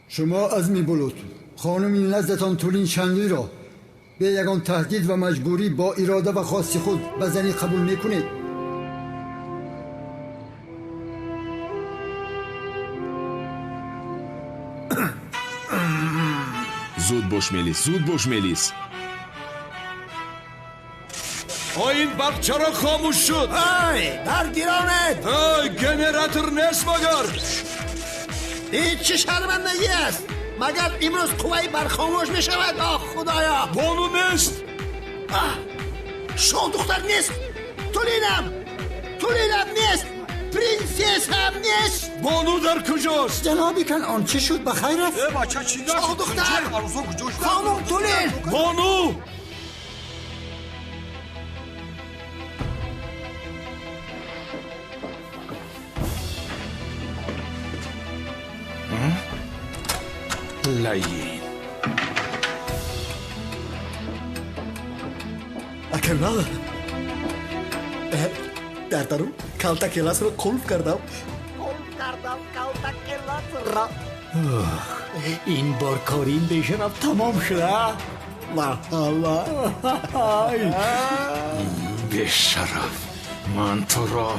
Шумо Азми Булут, хонуми наздатон Тулин Шанлиро бе ягон таҳдид ва маҷбурӣ бо ирода ва хости худ ба занӣ қабул мекунед? Зуд бош, Мелис, зуд бош, Мелис. Ин барқ чаро хомӯш шуд? Ай, барқ гиронед! Ай, генератор нест магар? Ин чӣ шармандагӣ аст? Магар имрӯз қувваи барқ хомӯш мешавад? Оҳ, худоё! Бону нест! Шоҳдухтар нест! Тулинам! Тулинам нест! Принсессам нест! Бону дар куҷост? Ҷаноби Канъон, чӣ шуд? Ба хайр аст? Шоҳдухтар! Хонум Тулин! Бону! Лаин. Акамал, дар дарун калта келасро қулф кардам. Қулф кардам калта келасро. Ин бор корин бешараф тамом шуда. Марҳаба. Бешараф, ман туро.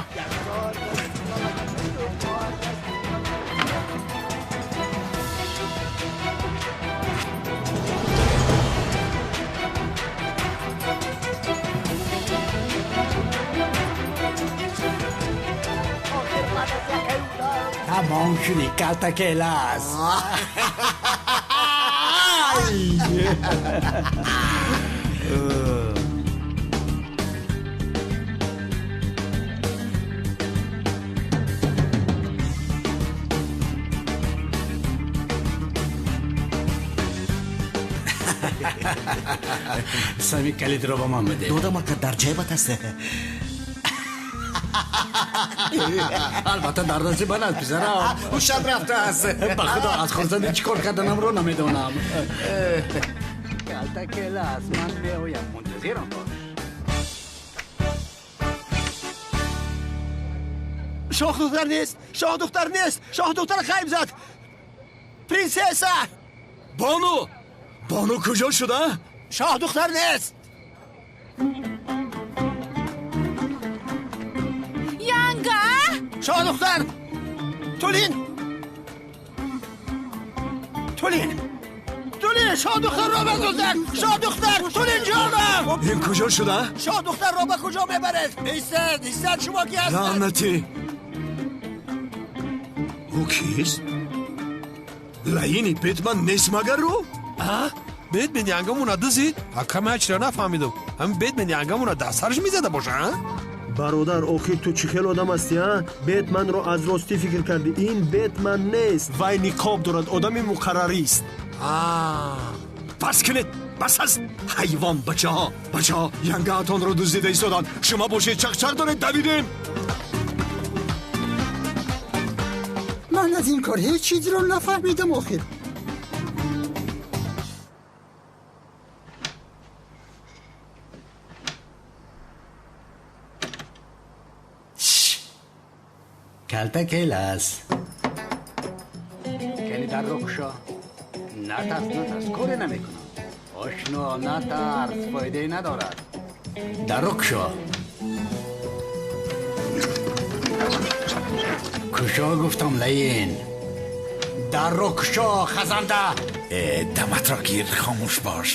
Тамом шуди, калта келас. Сами калидро ба ман бидеҳ. Додам, ака, дар ҷайбат аст. Албатта, дар дасти ман аст, писарам. Ҳушат рафтааст. Ба худо, аз хурсандӣ чӣ кор карданамро намедонам. Калта келас, ман меоям, мунтазирам бош. Шоҳдухтар нест! Шоҳдухтар нест! Шоҳдухтар ғайб зад! Принсесса! Бону! Бону куҷо шуда? Шоҳдухтар нест! Янга! Шоҳдухтар! Тулин! Тулин! Тулин! Шоҳдухтарро бадузданд! Шоҳдухтар! Тулин ҷонам! Ин куҷо шуда? Шоҳдухтарро ба куҷо мебаред? Истед! Истед, шумо ки ҳастед? Лаънатӣ! Ӯ кист? Лаини Бетман нест магар ӯ? Бетмен янгамона дузид? Акама чира нафаҳмидам. Ҳамин Бетмен янгамона дар сараш мезада боша, а? Бародар, охир ту чӣ хел одам ҳастӣ, а? Бетманро аз ростӣ фикр кардӣ. Ин Бетман нест. Вай ниқоб дорад, одами муқаррарист. Бас кунед, бас аст! Ҳайвон бачаҳо, бачаҳо, янгаатонро дуздида истоданд. Шумо бошед, чақчақ доред, давидем. Ман аз ин кор ҳеҷ чизро нафаҳмидам охир. Калта келас. Кани дарро кушо. Натарс, натарс, коре намекунам. Ошно, натарс, фоидае надорад. Дарро кушо. Кушо гуфтам, лаин. Дарро кушо, хазанда. Даматро гир, хомӯш бош.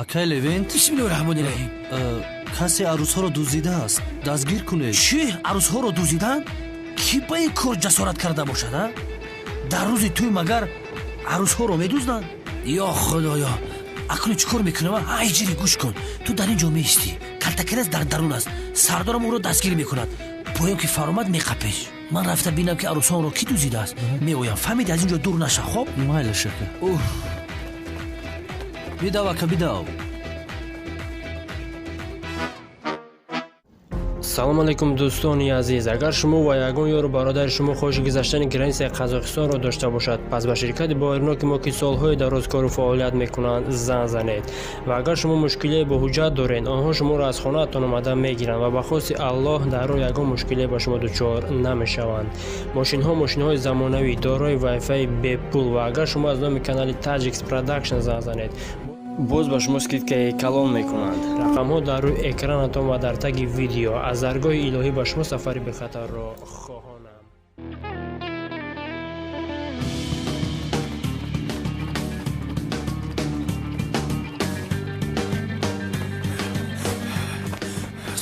Акай Левент? Бисмиллоҳи раҳмони раҳим. Касе арӯсҳоро дуздидааст, дастгир кунед. Чӣ? Арӯсҳоро дуздиданд? Кӣ ба ин кор ҷасорат карда бошад, а? Дар рӯзи тӯй магар Арӯсҳоро медузданд? Ё худоё, акнун чӣ кор мекунам? Ай ҷири, гӯш кун, ту дар ин ҷо меистӣ, калтакелас дар дарун аст, сардорам ӯро дастгир мекунад. Поён ки фаромад меқапеш. Ман рафта бинам, ки арӯсонро кӣ дуздидааст. Меоям, фаҳмидӣ? Аз ин ҷо дур наша, хоб? Майлаш, ака. Бидав, ака, бидав. Салом алейкум, дӯстони азиз. Агар шумо ва ягон ёру бародари шумо хоҳиши гузаштани границаи Қазоқистонро дошта бошад, пас ба ширкати боварноки мо, ки солҳои дароз кору фаъолият мекунанд, занг занед. Ва агар шумо мушкилие бо ҳуҷҷат доред, онҳо шуморо аз хонаатон омада мегиранд ва ба хости Аллоҳ дар роҳ ягон мушкилие ба шумо дучор намешаванд. Мошинҳо мошинҳои замонавӣ, дорои вайфаи бепул, ва агар шумо аз номи канали Таджикс Продакшн занг занед, боз ба шумо скидкаи калон мекунанд. Рақамҳо дар рӯи экранатон ва дар таги видео. Аз даргоҳи илоҳӣ ба шумо сафари бехатарро хоҳонам.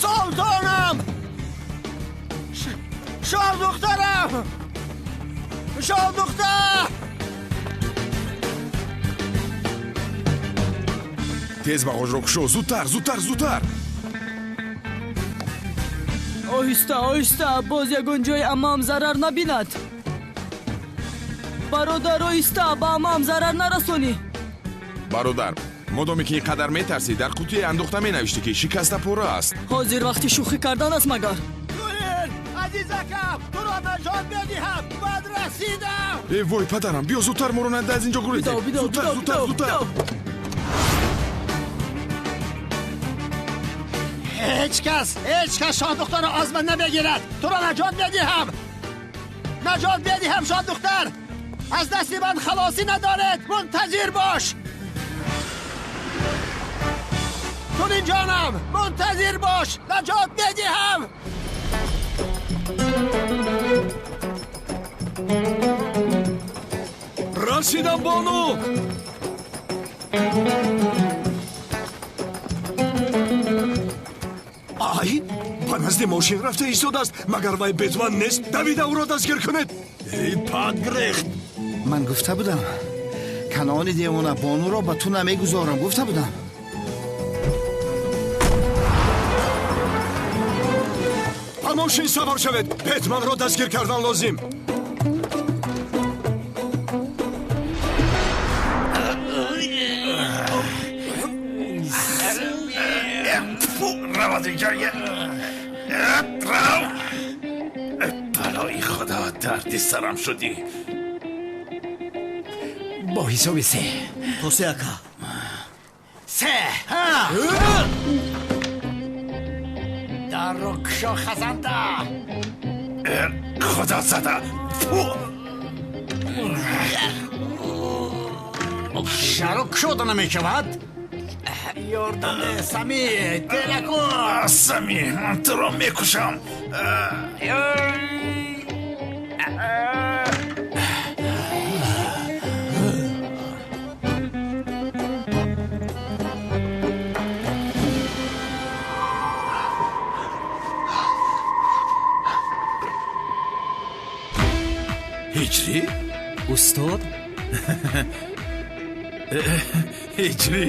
Султонам! Шоҳдухтарам! Шоҳдухтар! Тез бағожро кушо, зудтар, зудтар, зудтар! Оҳиста, оҳиста, боз ягон ҷои аммаам зарар набинад. Бародар, оҳиста, ба аммаам зарар нарасонӣ. Бародар, модоме ки ин қадар метарсӣ, дар қутие андохта менавиштӣ, ки шикаста пора аст. Ҳозир вақти шӯхӣ кардан аст магар? Туин, азизакам, туро наҷот медиҳам, бад расидам. Э вой, падарам, биё зудтар, моро нада аз ин ҷо гурезем. Зудтар, зудтар, зудтар! Ҳеҷ кас, ҳеҷ кас шоҳдухтарро аз ман намегирад. Туро наҷот медиҳам, наҷот медиҳам, шоҳдухтар. Аз дасти ман халосӣ надоред. Мунтазир бош, тулин ҷонам, мунтазир бош, наҷот медиҳам. Расидам, бону. Ай, ба назди мошин рафта истодааст. Магар вай Бетман нест? Давида ӯро дастгир кунед. Эй, пад грехт! Ман гуфта будам, канони девона, бонуро ба ту намегузорам, гуфта будам. Ба мошин савор шавед, Бетманро дастгир кардан лозим. Рав аз инҷо, рав! Балои худо, дарди сарам шудӣ. Бо ҳисоби се. То се, ака. Се. Дарро кушо, хазанда. Худо зада. Чаро кушода намешавад? Ёрдам, Сами, телакун. Сами, ман туро мекушам. Ҳиҷрӣ? Устод? Ҳиҷрӣ?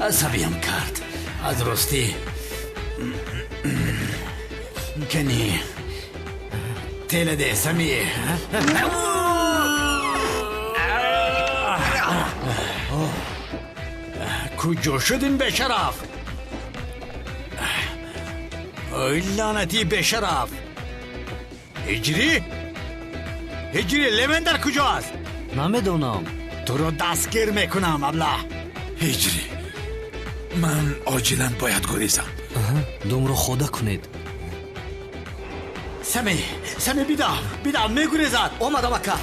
Асабиям кард. Аз ростӣ кани теладе, Сами. Куҷо шуд ин бешараф? Ой, лаънатии бешараф! Ҳиҷрӣ, ҳиҷрӣ, Левен дар куҷо аст? Намедонам. Туро дастгир мекунам, аблаҳ. Ҳиҷрӣ, ман оҷилан бояд гурезам. Думро хода кунед. Сами, Сами, бидав, бидав, мегурезад. Омадам, ака.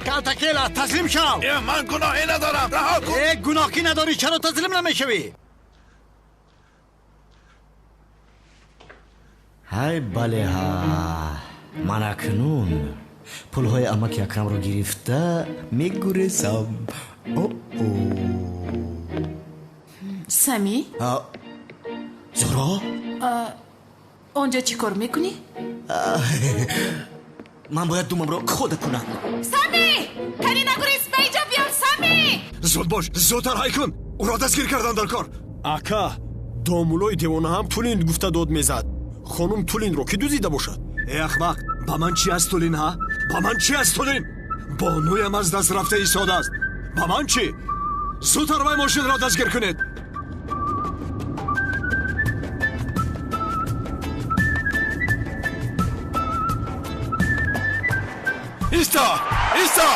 Калтакела, таслим шав. Э, ман гуноҳе надорам, раҳо кун. Э, гуноҳ ки надорӣ, чаро таслим намешавӣ? Ҳай, бале, ҳа, ман акнун Пулҳои амаки Акрамро гирифта мегурезам. О-о. Сами? Зуҳро? Онҷо чӣ кор мекунӣ? Ман бояд думамро хода кунам. Сами! Кани нагурез, ба инҷо биё, Сами! Зуд бош, зудтар ҳай кун! Ӯро дастгир кардан дар кор. Ака, домулои девона ҳам Тулин гуфта дод мезад. Хонум Тулинро кӣ дуздида бошад? Э ахмақ, ба ман чӣ аст Тулин, ҳа? Ба ман чӣ аст Тулин? Бонуям аз даст рафта истодааст. Ба ман чӣ? Зудтар вай мошинро дастгир кунед. Исто! Исто!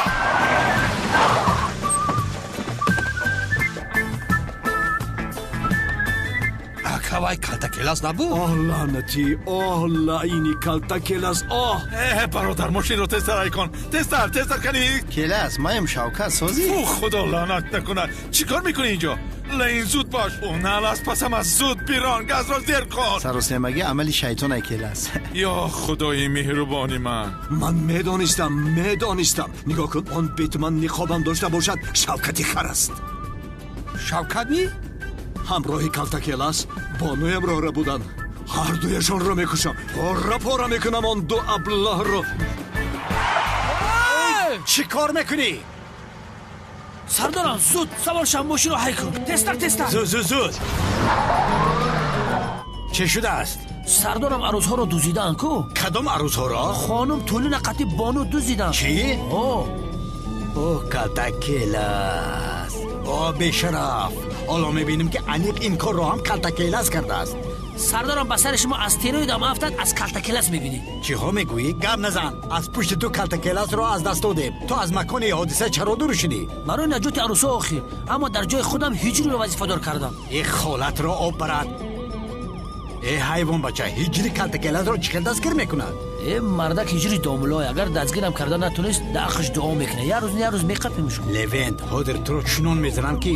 Ака, вай калтакелас набуд? Оҳ, лаънатӣ! Оҳ, лаъини калтакелас! Оҳ! Э, бародар, мошинро тезтар ҳай кун! Тезтар, тезтар кани! Келас, маем Шавкат, созӣ? Фу, худо лаънат накунад! Чӣ кор мекунӣ инҷо? Лаин, зуд бош! Ӯ нал аз пасам аст! Зуд бирон, газро зер кун! Саросемагӣ амали шайтон, Келас. Ё худои меҳрубони ман! Ман медонистам, медонистам! Нигоҳ кун, он Бетман ниқобам дошта бошад, Шавкати хар аст. Шавкат ми? Ҳамроҳи калтакелас бонуямро рабуданд. Ҳардуяшонро мекушам, пора пора мекунам он ду аблаҳро. Чӣ кор мекунӣ? Сардорам, зуд савор шав, мошинро ҳай кун. Тезтар, тезтар. Зуд, зуд, зуд. Чӣ шудааст? Сардорам, арӯзҳоро дуздидаанд ку? Кадом арӯзҳоро? Хонум Тулина қатӣ бону дуздиданд. Чӣ? О. О, калтакелас! О, бешараф! Ҳоло мебинем, ки аниқ ин корро ҳам калтакелас кардааст. Сардорам, ба сари шумо астероидам афтад, аз калтакелас мебинед. Чиҳо мегӯӣ? Гап назан! Аз пушти ту калтакеласро аз даст додем. Ту аз макони ҳодиса чаро дур шудӣ? Барои наҷоти арӯсҳо охир, аммо дар ҷои худам ҳиҷриро вазифадор кардам. Э, холатро об барад! Э, ҳайвонбача, ҳиҷри калтакеласро чӣ хел дастгир мекунад? Э, мардак ҳиҷри домулой, агар дастгирам карда натунист, дар ақлш дуо мекунад. Як рӯз, як рӯз меқапимш. Левент, ҳозир туро чунон мезанам, ки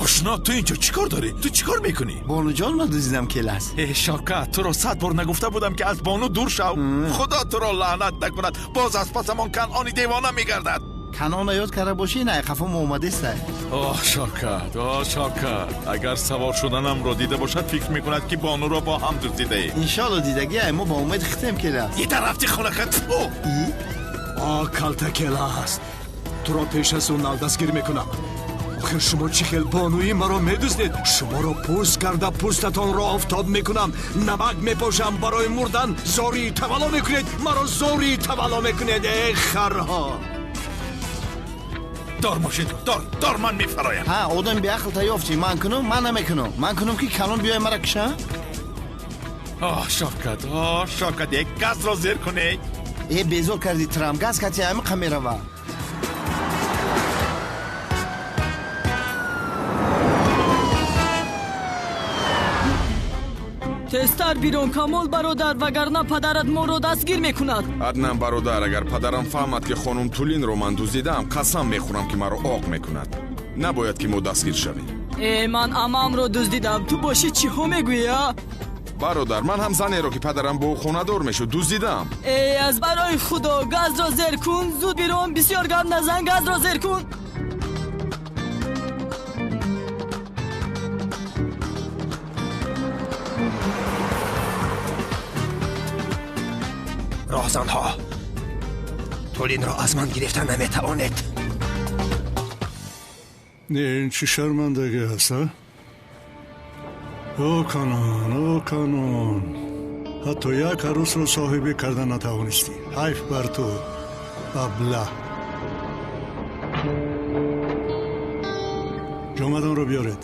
Ошно, ту инҷо чӣ кор дорӣ? Ту чӣ кор мекунӣ? Бонуҷон, ман дуздидам, Келас. Э, Шавкат, туро 100 бор нагуфта будам, ки аз бону дур шав? Худо туро лаънат накунад, боз аз пасамон Канъони девона мегардад. Канъона ёд карда бошӣ, на қафо омадеста. Оҳ, Шавкат, оҳ, Шавкат, агар савор шуданамро дида бошад, фикр мекунад, ки бонуро бо ҳам дуздидаем. Иншоалло дидагӣ, мо ба умед хитем, Келас. Ита рафти хонакат. О, калтакелас, туро пеш аз ӯ нал дастгир мекунам. Охир шумо чӣ хел бонуи маро медуздед? Шуморо пӯст карда пӯстатонро офтоб мекунам, намак мепошам, барои мурдан зории тавалло мекунед, маро зории тавалло мекунед, э харҳо! Дор мошинро, дор, дор, ман мефароям. Ҳа, одам беақл та ёфтӣ. Ман кунум, ман намекунам. Ман кунум, ки калон биёй мара киша? Оҳ, Шавкат, оҳ, Шавкат, як газро зер кунед. Э, безор кардӣ трам, газ кати ҳамиқа мерава. Тезтар бирон, Камол бародар, вагарна падарат моро дастгир мекунад. Аднан бародар, агар падарам фаҳмад, ки хонум Тулинро ман дуздидаам, қасам мехӯрам, ки маро оқ мекунад. Набояд, ки мо дастгир шавем. Э, ман амамро дуздидам, ту бошӣ чиҳо мегӯӣ, а? Бародар, ман ҳам занеро, ки падарам бо ӯ хонадор мешуд, дуздидаам. Э, аз барои худо, газро зер кун, зуд бирон, бисёр гап назан, газро зер кун. Роҳзанҳо, Тулинро аз ман гирифта наметавонед. Ин чӣ шармандагӣ аст, а? О, Канон, о, Канон, ҳатто як арӯсро соҳибӣ карда натавонистӣ. Ҳайф бар ту, аблаҳ. Ҷомадонро биёред.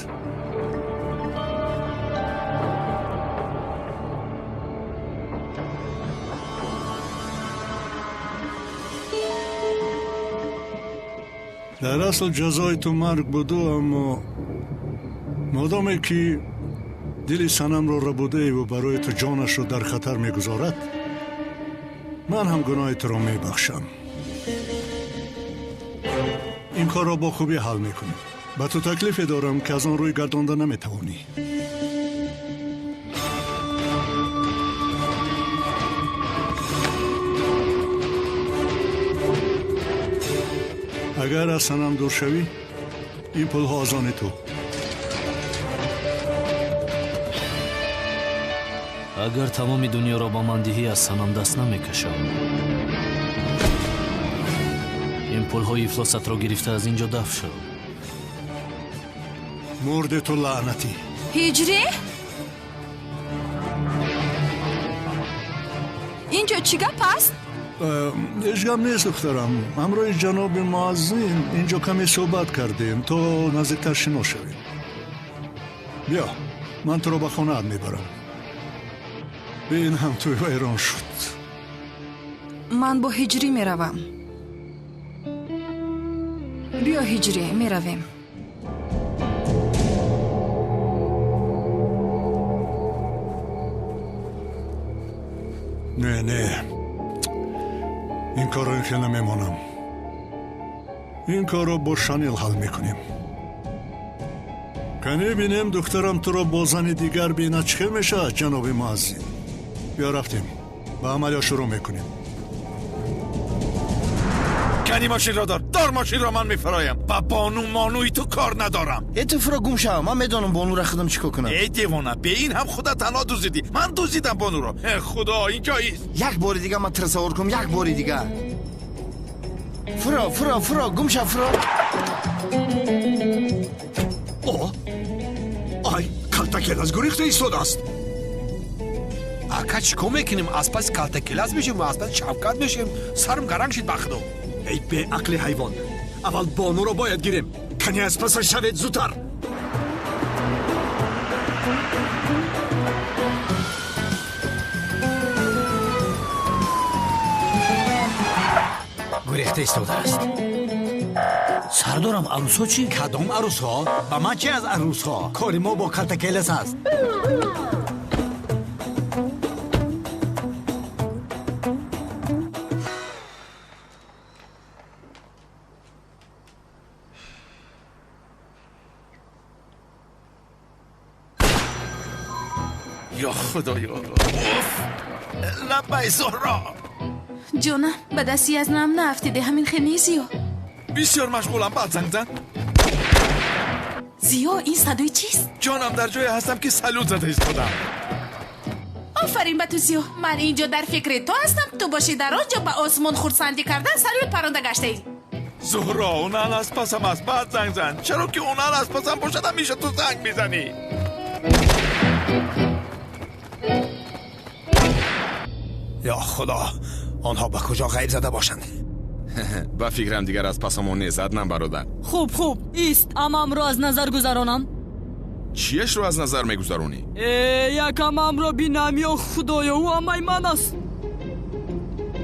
Дар асл ҷазои ту марг буду, аммо модоме ки дили санамро рабудаеву барои ту ҷонашро дар хатар мегузорад, ман ҳам гуноҳи туро мебахшам. Ин корро бо хубӣ ҳал мекунем. Ба ту таклифе дорам, ки аз он рӯй гардонда наметавонӣ. Агар аз Санам дур шавӣ, ин пулҳо аз они ту. Агар тамоми дунёро ба ман диҳӣ, аз Санам даст намекашам. Ин пулҳои ифлосатро гирифта аз ин ҷо дафт шав. Мурде ту лаънатӣ. Ҳиҷрӣ? Ин ҷо чӣ гап аст? Ҳеҷ гап нест, духтарам. Ҳамроҳи ҷаноби муаззин ин ҷо каме суҳбат кардем, то наздиктар шинос шавем. Биё, ман туро ба хонаат мебарам. Бин, ҳам тӯй вайрон шуд. Ман бо Ҳиҷрӣ меравам. Биё, Ҳиҷрӣ, меравем. Не, не, ин корро ин хел намемонам. Ин корро бо Шанил ҳал мекунем. Кане бинем, духтарам туро бо зани дигар бинад, чӣ хел мешавад, ҷаноби муаззин. Биё, рафтем, ба амалиё шурӯъ мекунем. Кани мошинро дор, дор мошинро, ман мефароям. Ба бону монуи ту кор надорам. Э, ту фуро гум шав, ман медонам бонура худам чӣ кор кунам. Эй девона, бе ин ҳам худа танҳо дуздидӣ. Ман дуздидам бонуро. Э, худо, ин ҷоист. Як бори дига ман туро савор кунам, як бори дига. Фуро, фуро, фуро, гум шав, фуро. О, ай, калтакелаз гурехта истодааст. Ака, чӣ кор мекунем? Аз паси калтакелаз мешем, аз паси Шавкат мешем. Сарам гаранг шид, ба худо. Эй беақли ҳайвон, аввал бонуро бояд гирем. Кани аз пасаш шавед зудтар. Гурехта истодааст. Сардорам, арӯсҳо чӣ? Кадом арӯсҳо? Ба ман чӣ аз арӯсҳо? Кори мо бо калтакелас аст. Ё худоё, уф! Лаббай, Зуҳро. Ҷонам, ба дасти аз нам наафтиде, ҳамин хел нест, Зиё? Бисёр машғулам, баъд занг зан. Зиё, ин садои чист? Ҷонам, дар ҷое ҳастам, ки салют зада истодам. Офарин ба ту, Зиё. Ман ин ҷо дар фикри ту ҳастам, ту бошӣ дар он ҷо ба осмон хурсандӣ кардан салют паронда гаштаӣ. Зуҳро, унан аз пасам аст, баъд занг зан. Чаро ки унан аз пасам бошад, ҳамеша ту занг мезанӣ. Ё худо, онҳо ба куҷо ғайб зада бошанд? Ба фикрам, дигар аз пасамон нест, Аднан бародар. Хуб, хуб, ист, амамро аз назар гузаронам. Чиешро аз назар мегузаронӣ? Э, як амамро бинам, ё худоё, ӯ амаи ман аст.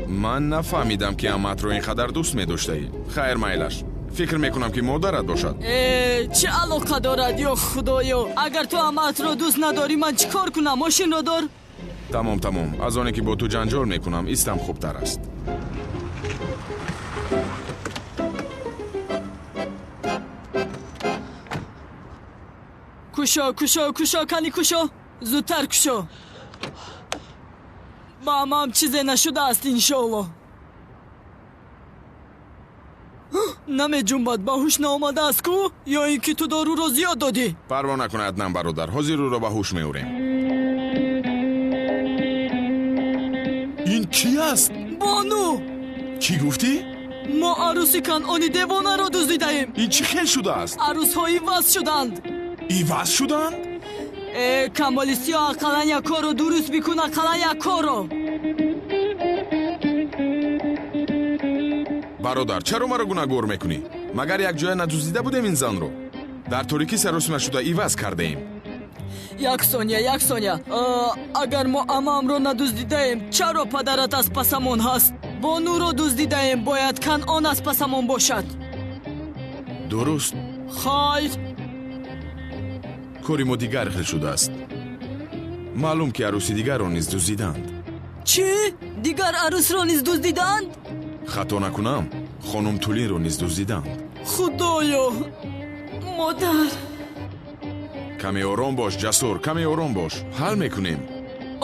Ман нафаҳмидам, ки амаатро ин қадар дӯст медоштаӣ. Хайр, майлаш, фикр мекунам, ки модарат бошад. Э, чӣ алоқа дорад, ё худоё? Агар ту амаатро дӯст надорӣ, ман чӣ кор кунам? Мошинро дор. Тамом, тамом. Аз оне ки бо ту ҷанҷол мекунам, истам хубтар аст. Кушо, кушо, кушо, кани кушо, зудтар кушо. Ба амам чизе нашудааст, иншоалло. Намеҷунбад, ба ҳуш наомадааст ку? Ё ин ки ту доруро зиёд додӣ? Парво накун, Аднан бародар, ҳозир ӯро ба ҳуш меорем. Ин кӣ аст? Бону. Чӣ гуфтӣ? Мо арӯси Канъони девонаро дуздидаем. Ин чӣ хел шудааст? Арӯсҳо иваз шуданд. Иваз шуданд? Э, камоли сиёҳ, ақаллан як корро дуруст бикун, ақаллан як корро. Бародар, чаро маро гунаҳгор мекунӣ? Магар якҷоя надуздида будем ин занро? Дар торикӣ саросима шуда иваз кардаем. Як сония, як сония. Агар мо амамро надуздидаем, чаро падарат аз пасамон ҳаст? Бонуро дуздидаем, бояд Канъон аз пасамон бошад. Дуруст. Хайр. Кори мо дигар хел шудааст. Маълум, ки арӯси дигарро низ дуздиданд. Чӣ? Дигар арӯсро низ дуздиданд? Хато накунам, хонум Тулинро низ дуздиданд. Худоё, модар. Каме ором бош, Ҷасур, каме ором бош, ҳал мекунем.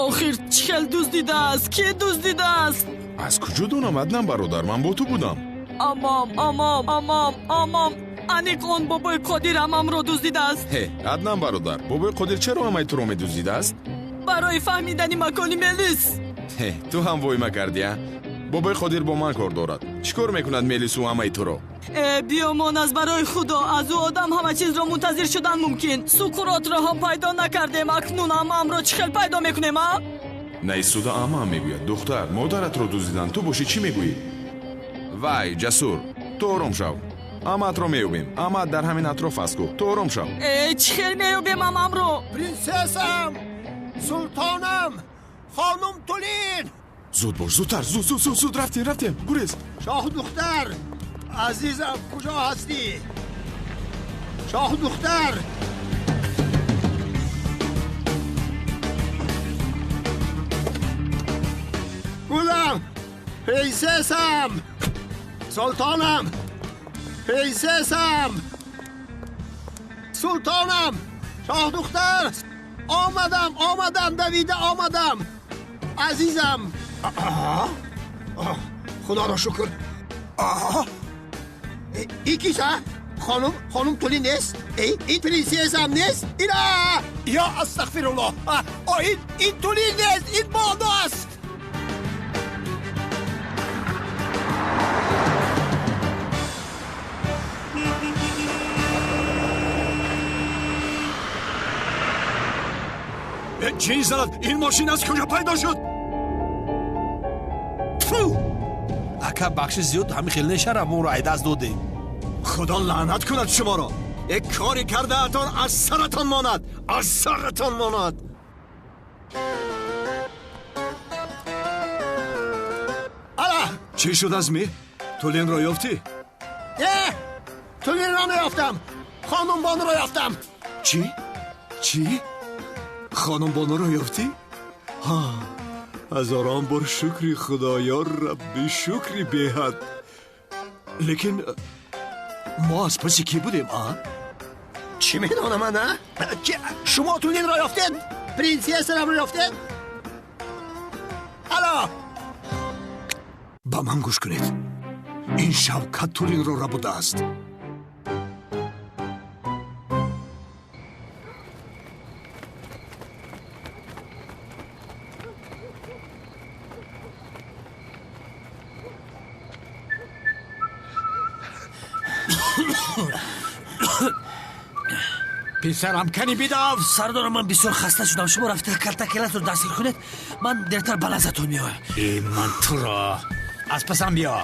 Охир чӣ хел дуздидааст? Кӣ дуздидааст? Аз куҷо донам, Аднан бародар, ман бо ту будам. Амам, амам, амам, амам. Аниқ он бобои Қодир амамро дуздидааст. Ҳе, Аднан бародар, бобои Қодир чаро амаи туро медуздидааст? Барои фаҳмидани макони Мелис. Ҳе, ту ҳам войма кардӣ, а? Бобои Қодир бо ман кор дорад. Чӣ кор мекунад Мелису амаи туро? Э, биёмон аз барои Худо, аз ӯ одам ҳама чизро мунтазир шудан мумкин. Суқуротро ҳам пайдо накардем, акнун амаамро чӣ хел пайдо мекунем, а? Наистода амаам мегӯяд. Духтар, модаратро дуздиданд, ту бошӣ чӣ мегӯӣ? Вай, Ҷасур, ту ором шав. Амаатро меёбем. Амаат дар ҳамин атроф аст ку. Ту ором шав. Э, чӣ хел меёбем амамро? Принсессам, султонам, хонум Тулин. Зуд бош, зудтар, зуд, зуд, зуд, зуд, рафтем, рафтем, гурез. Шоҳдухтар, азизам, куҷо ҳастӣ? Шоҳдухтар. Гулам, принсессам, султонам, принсессам, султонам, шоҳдухтар, омадам, омадам, давида омадам, азизам. Худоро шукр. Ин кист, а? Хонум, хонум Тулин нест? Ин принсессам нест? Ина! Ё астағфируллоҳ! Ин Тулин нест, ин Бону аст. Чин зад? Ин мошин аз куҷо пайдо шуд? Тфу! Ака, бахши зиёд ҳамин хел нешара, моро айдаст додем. Худо лаънат кунад шуморо. Як коре кардаатон аз саратон монад, аз саратон монад. Ала! Чӣ шуд, Азмӣ? Тулинро ёфтӣ? Э, Тулинро наёфтам. Хонум Бонуро ёфтам. Чӣ? Чӣ? Хонум Бонуро ёфтӣ? Ҳа, ҳазорон бор шукри Худоё, Рабби, шукри беҳад. Лекин мо аз паси кӣ будем, а? Чӣ медонам ман, а? Шумо Тулинро ёфтед? Принсессарамро ёфтед? Ало! Ба ман гӯш кунед. Ин Шавкат Тулинро рабудааст. Писарам, кани бидав. Сардорам, ман бисёр хаста шудам. Шумо рафта калтакелатро дастгир кунед, ман дертар ба лаззатон меоям. Э, ман туро аз пасам биё.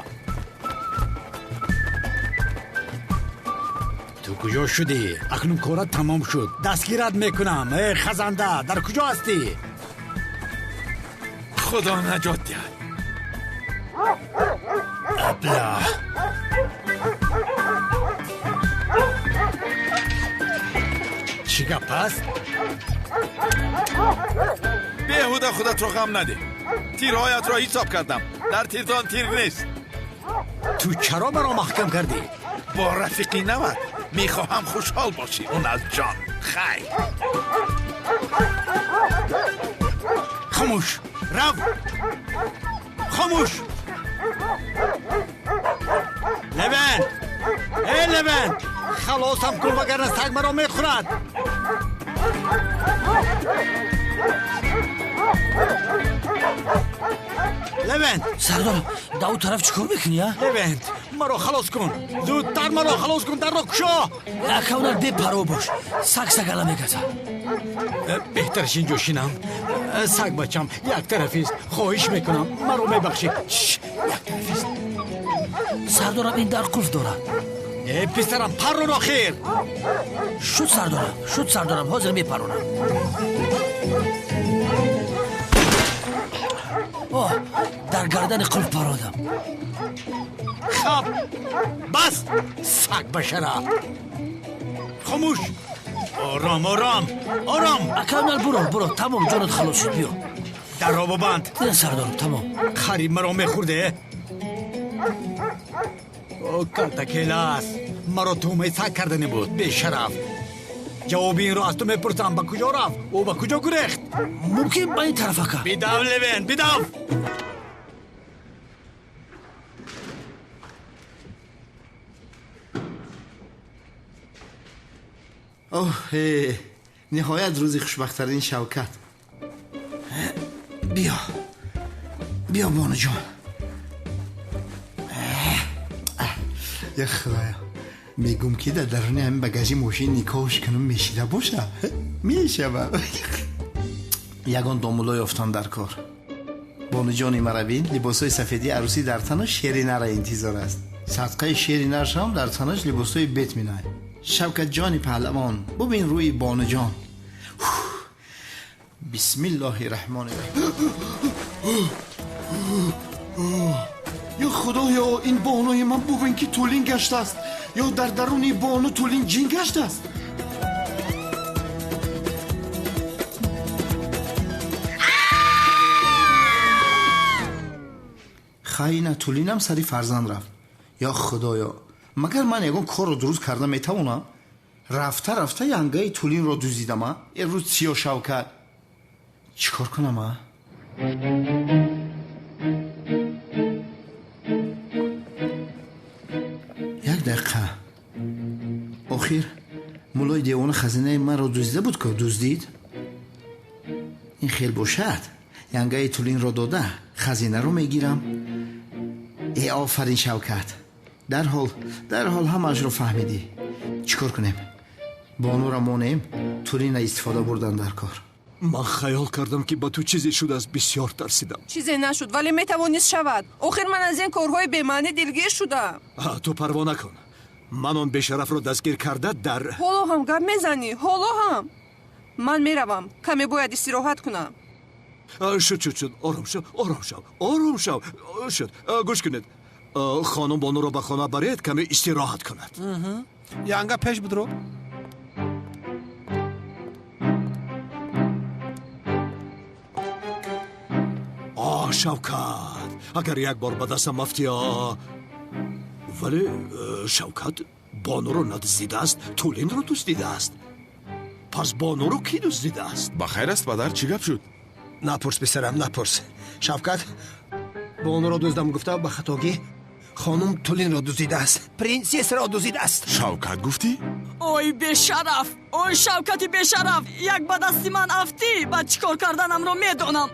Ту куҷо шудӣ? Акнун корат тамом шуд, дастгират мекунам. Э, хазанда, дар куҷо ҳастӣ? Худо наҷот диҳад. Абла! Чӣ гап аст? Беҳуда худатро ғам надеҳ. Тирҳоятро ҳисоб кардам. Дар тирдон тир нест. Ту чаро маро маҳкам кардӣ? Бо рафиқи нават мехоҳам хушҳол бошӣ. Он аз ҷон. Хайр. Хомӯш! Рав! Хомӯш! Левент! Э, Левент! Халосам кун, вагарна саг маро мехӯрад. Левент! Сардорам, да ӯ тараф чӣ кор мекунӣ, а? Левент, маро халос кун. Зудтар маро халос кун, дарро кушо. Акавнар, бепарво бош. Саг сагала мегазад. Беҳтараш инҷо шинам. Саг бачам як тарафист. Хоҳиш мекунам, маро мебахшӣ. Як тарафист. Сардорам, ин дар қулф дорад. Э, писарам, паррон охир. Шуд, сардорам, шуд, сардорам, ҳозир мепаронам. Оҳ, дар гардани қулф пародам. Хаб, бас, саг башара. Хомӯш. Ором, ором, ором. Акамал, буро, буро, тамом, ҷонат халос шуд, биё. Дарро бибанд. Не, сардорам, тамом. Хари маро мехӯрде. О, калтакелас, маро тӯҳмаи саг кардане буд, бешараф. Ҷавоби инро аз ту мепурсам. Ба куҷо рафт? Ӯ ба куҷо гурехт? Мумкин ба ин тараф, ака. Бидав, Левен, бидав. Оҳ, ниҳоят рӯзи хушбахттарин Шавкат. Биё, биё, бонуҷон. Я худоё, мегум ки дар даруни ҳамин багажи мошин никоҳш кунум, мешида боша, мешава. Ягон домуло ёфтам дар кор. Бонуҷони мара бин, либосҳои сафедии арӯсӣ дар танаш, шери нара интизор аст. Садқаи шери наршам дар танаш либосҳои бет минай. Шавкатҷони паҳлавон, бубин рӯи бонуҷон. Бисмиллоҳи раҳмони раҳим. Ё худоё, ин бонуи ман бубин ки тӯлин гаштааст, ё дар даруни бону тӯлин ҷин гаштааст. Хайна тӯлинам сари фарзанд рафт. Ё худоё, магар ман ягон корро дуруст карда метавонам? Рафта рафта янгаи тӯлинро дуздидам, а? Рӯз сиё Шавкат. Чӣ кор кунам, а? Як дақиқа. Охир муллои девона хазинаи манро дуздида буд ку, дуздид? Ин хел бошад, янгаи тӯлинро дода хазинаро мегирам. Э, офарин Шавкат, дарҳол дарҳол ҳамаашро фаҳмидӣ. Чӣ кор кунем? Бонура монем, тӯлина истифода бурдан дар кор. Ман хаёл кардам, ки ба ту чизе шудааст, бисёр тарсидам. Чизе нашуд, вале метавонист шавад. Охир ман аз ин корҳои бемаънӣ дилгир шудам. Ту парво накун, ман он бешарафро дастгир карда дар Ҳоло ҳам гап мезанӣ, ҳоло ҳам. Ман меравам, каме бояд истироҳат кунам. Шуд, шуд, шуд, ором шав, ором шав, ором шав. Шуд, гӯш кунед, хонум бонуро ба хона баред, каме истироҳат кунад. Янга пеш будро. О, Шавкат, агар як бор ба дастам афтӣ. Вале Шавкат бонуро надуздидааст, тӯлинро дуздидааст. Пас бонуро кӣ дуздидааст? Ба хайр аст, падар, чӣ гап шуд? Напурс, писарам, напурс. Шавкат бонуро дуздам гуфта, ба хатогӣ хонум тулинро дуздидааст, принсессаро дуздидааст. Шавкат гуфтӣ? Ой, бешараф, ой, Шавкати бешараф, як ба дасти ман афтӣ, баъд чӣ кор карданамро медонам.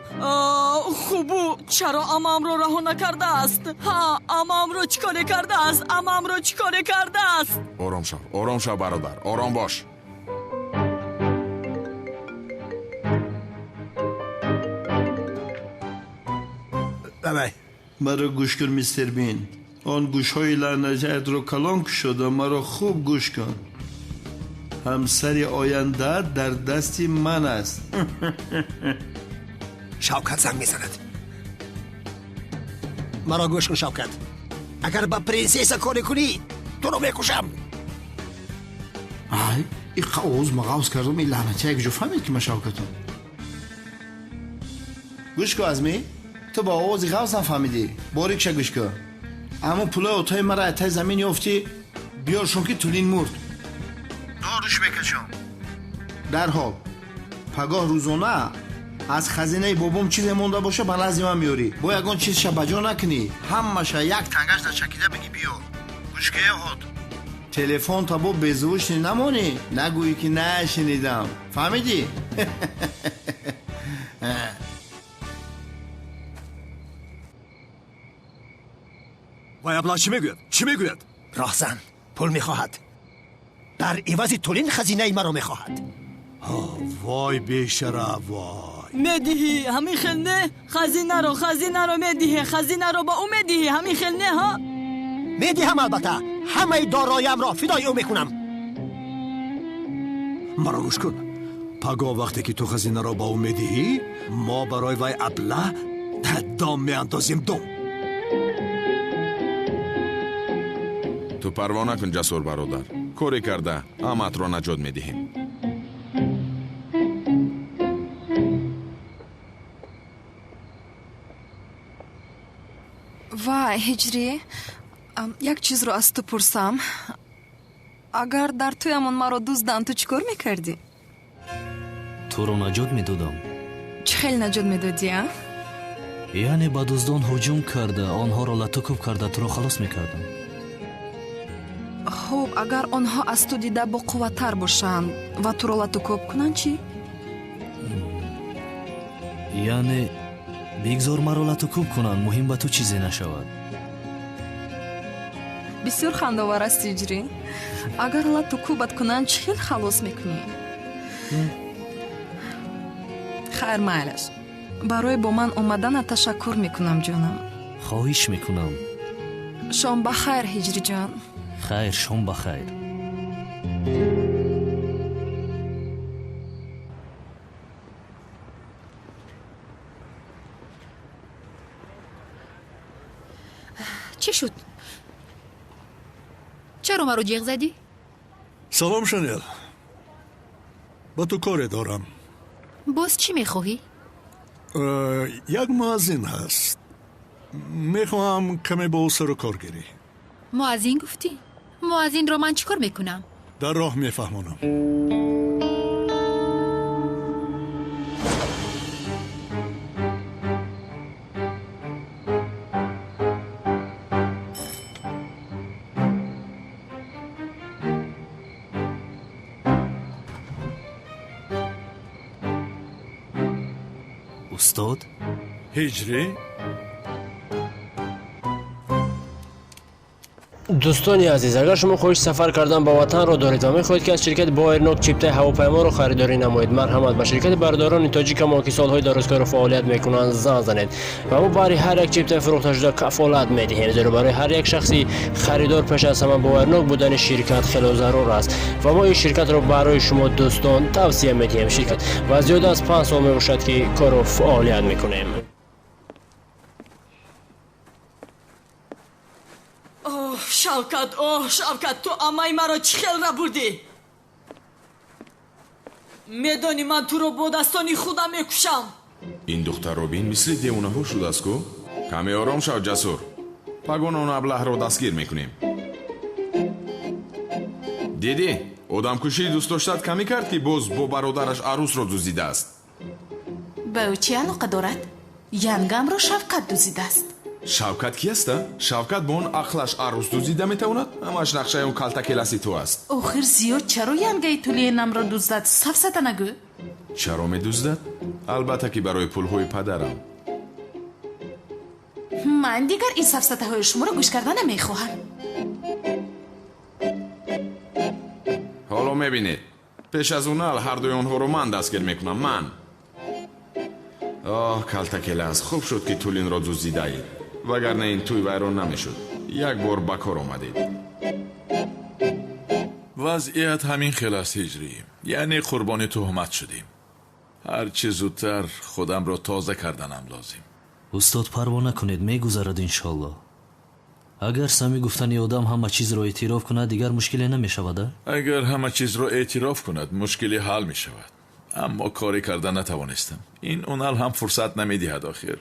Хубу чаро амаамро раҳо накардааст? Ҳа, амаамро чӣ коре кардааст? Амаамро чӣ коре кардааст? Ором шав, ором шав, бародар, ором бош. Маро гӯш кун, мистер Бин. Он гӯшҳои лаънатиятро калон кушода, маро хуб гӯш кун. Ҳамсари ояндаат дар дасти ман аст. Шавкат занг мезанад. Маро гӯш кун, Шавкат, агар ба принсесса коре кунӣ, туро мекушам. Ай, иқа овоз мағавз кардам, ин лаънати як ҷо фаҳмид, ки ман Шавкатам. Гӯш кун, Азмӣ, ту ба овози ғавз нафаҳмидӣ. Борикша гӯш кун. Аммо пулои отои мара аз таи замин ёфтӣ, биёршон, ки тулин мурд. Доруш мекашам. Дарҳол пагоҳ рӯзона аз хазинаи бобом чизе монда боша, ба назди ман меёрӣ. Бо ягон чизша ба ҷо накунӣ, ҳамаша як тангаш начакида бигӣ, биёр. Гӯшкае ҳод. Телефон табо безвушни намонӣ, нагӯӣ, ки нашунидам. Фаҳмидӣ? Вай абла чӣ мегӯяд? Чӣ мегӯяд? Роҳзан пул мехоҳад. Дар ивази тулин хазинаи маро мехоҳад. Вой, бешараф, вой. Медиҳӣ, ҳамин хел не? Хазинаро, хазинаро медиҳӣ, хазинаро ба ӯ медиҳӣ, ҳамин хел не, ҳа? Медиҳам, албатта, ҳамаи дороиамро фидои ӯ мекунам. Маро гӯш кун, пагоҳ вақте ки ту хазинаро ба ӯ медиҳӣ, мо барои вай абла дом меандозем, дом. Ту парво накун, Ҷасур бародар, коре карда аматро наҷот медиҳем. Вай, Ҳиҷрӣ, як чизро аз ту пурсам. Агар дар тӯямон маро дузданд, ту чӣ кор мекардӣ? Туро наҷот медодам. Чӣ хел наҷот медодӣ, а? Яъне ба дуздон ҳуҷум карда, онҳоро латукуб карда, туро халос мекардам. Хуб, агар онҳо аз ту дида боқувваттар бошанд ва туро латукӯб кунанд чӣ? Яъне бигзор маро латукӯб кунанд, муҳим ба ту чизе нашавад. Бисёр хандовар аст, Ҳиҷрӣ. Агар латукӯбат кунанд, чӣ хел халос мекунӣ? Хайр, майлаш. Барои бо ман омаданат ташаккур мекунам, ҷонам. Хоҳиш мекунам. Шом ба хайр, Ҳиҷриҷон. Хайр, шом ба хайр. Чӣ шуд? Чаро маро ҷеғ задӣ? Салом, Шанел. Ба ту коре дорам. Боз чӣ мехоҳӣ? Як муаззин ҳаст. Мехоҳам каме бо ӯ сару кор гирӣ. Муаззин гуфтӣ? Муаззинро ман чӣ кор мекунам? Дар роҳ мефаҳмонам. Устод? Ҳиҷрӣ? Дӯстони азиз, агар шумо хоҳиши сафар кардан ба ватанро доред ва мехоҳед, ки аз ширкати Боэрнок чиптаи ҳавопайморо харидорӣ намоед, марҳамат ба ширкати бародарони тоҷикамон, ки солҳои дарозкору фаъолият мекунанд, занг занед ва мо баҳри ҳар як чиптаи фурӯхташуда кафолат медиҳем, зеро барои ҳар як шахси харидор пеш аз ҳама боварнок будани ширкат хело зарур аст ва мо ин ширкатро барои шумо дӯстон тавсия медиҳем. Ширкат ва зиёда аз 5 сол мебошад, ки кору фаъолият мекунем. Оҳ, Шавкат, оҳ, Шавкат, ту амаи маро чӣ хел рабурдӣ? Медонӣ, ман туро бо дастони худам мекушам. Ин духтарро бин, мисли девонаҳо шудааст ку. Каме ором шав, Ҷасур. Пагон он аблаҳро дастгир мекунем. Дидӣ, одамкушии дӯстдоштат камӣ кард, ки боз бо бародараш арӯсро дуздидааст. Ба ӯ чӣ алоқа дорад? Янгамро Шавкат дуздидааст. Шавкат ки аста? Шавкат бо он ақлаш арӯс дуздида метавонад? Ҳамаш нақшаи он калтакеласи ту аст. Охир зиёд чаро янгаи тулиенамро дуздад? Сафсата нагӯ. Чаро медуздад? Албатта, ки барои пулҳои падарам. Ман дигар ин сафсатаҳои шуморо гӯш карда намехоҳам. Ҳоло мебинед. Пеш аз унал ҳардуи онҳоро ман дастгир мекунам. Ман. Оҳ, калтакелас, хуб шуд, ки тулинро дуздидаед, вагарна ин тӯй вайрон намешуд. Як бор ба кор омадед. Вазъият ҳамин хел аст, Ҳиҷрӣ. Яъне қурбони туҳмат шудем. Ҳарчи зудтар худамро тоза карданам лозим. Устод, парво накунед, мегузарад иншоллоҳ. Агар сами гуфтани одам ҳама чизро эътироф кунад, дигар мушкиле намешавад, а? Агар ҳама чизро эътироф кунад, мушкиле ҳал мешавад. Аммо коре карда натавонистам. Ин унал ҳам фурсат намедиҳад охир.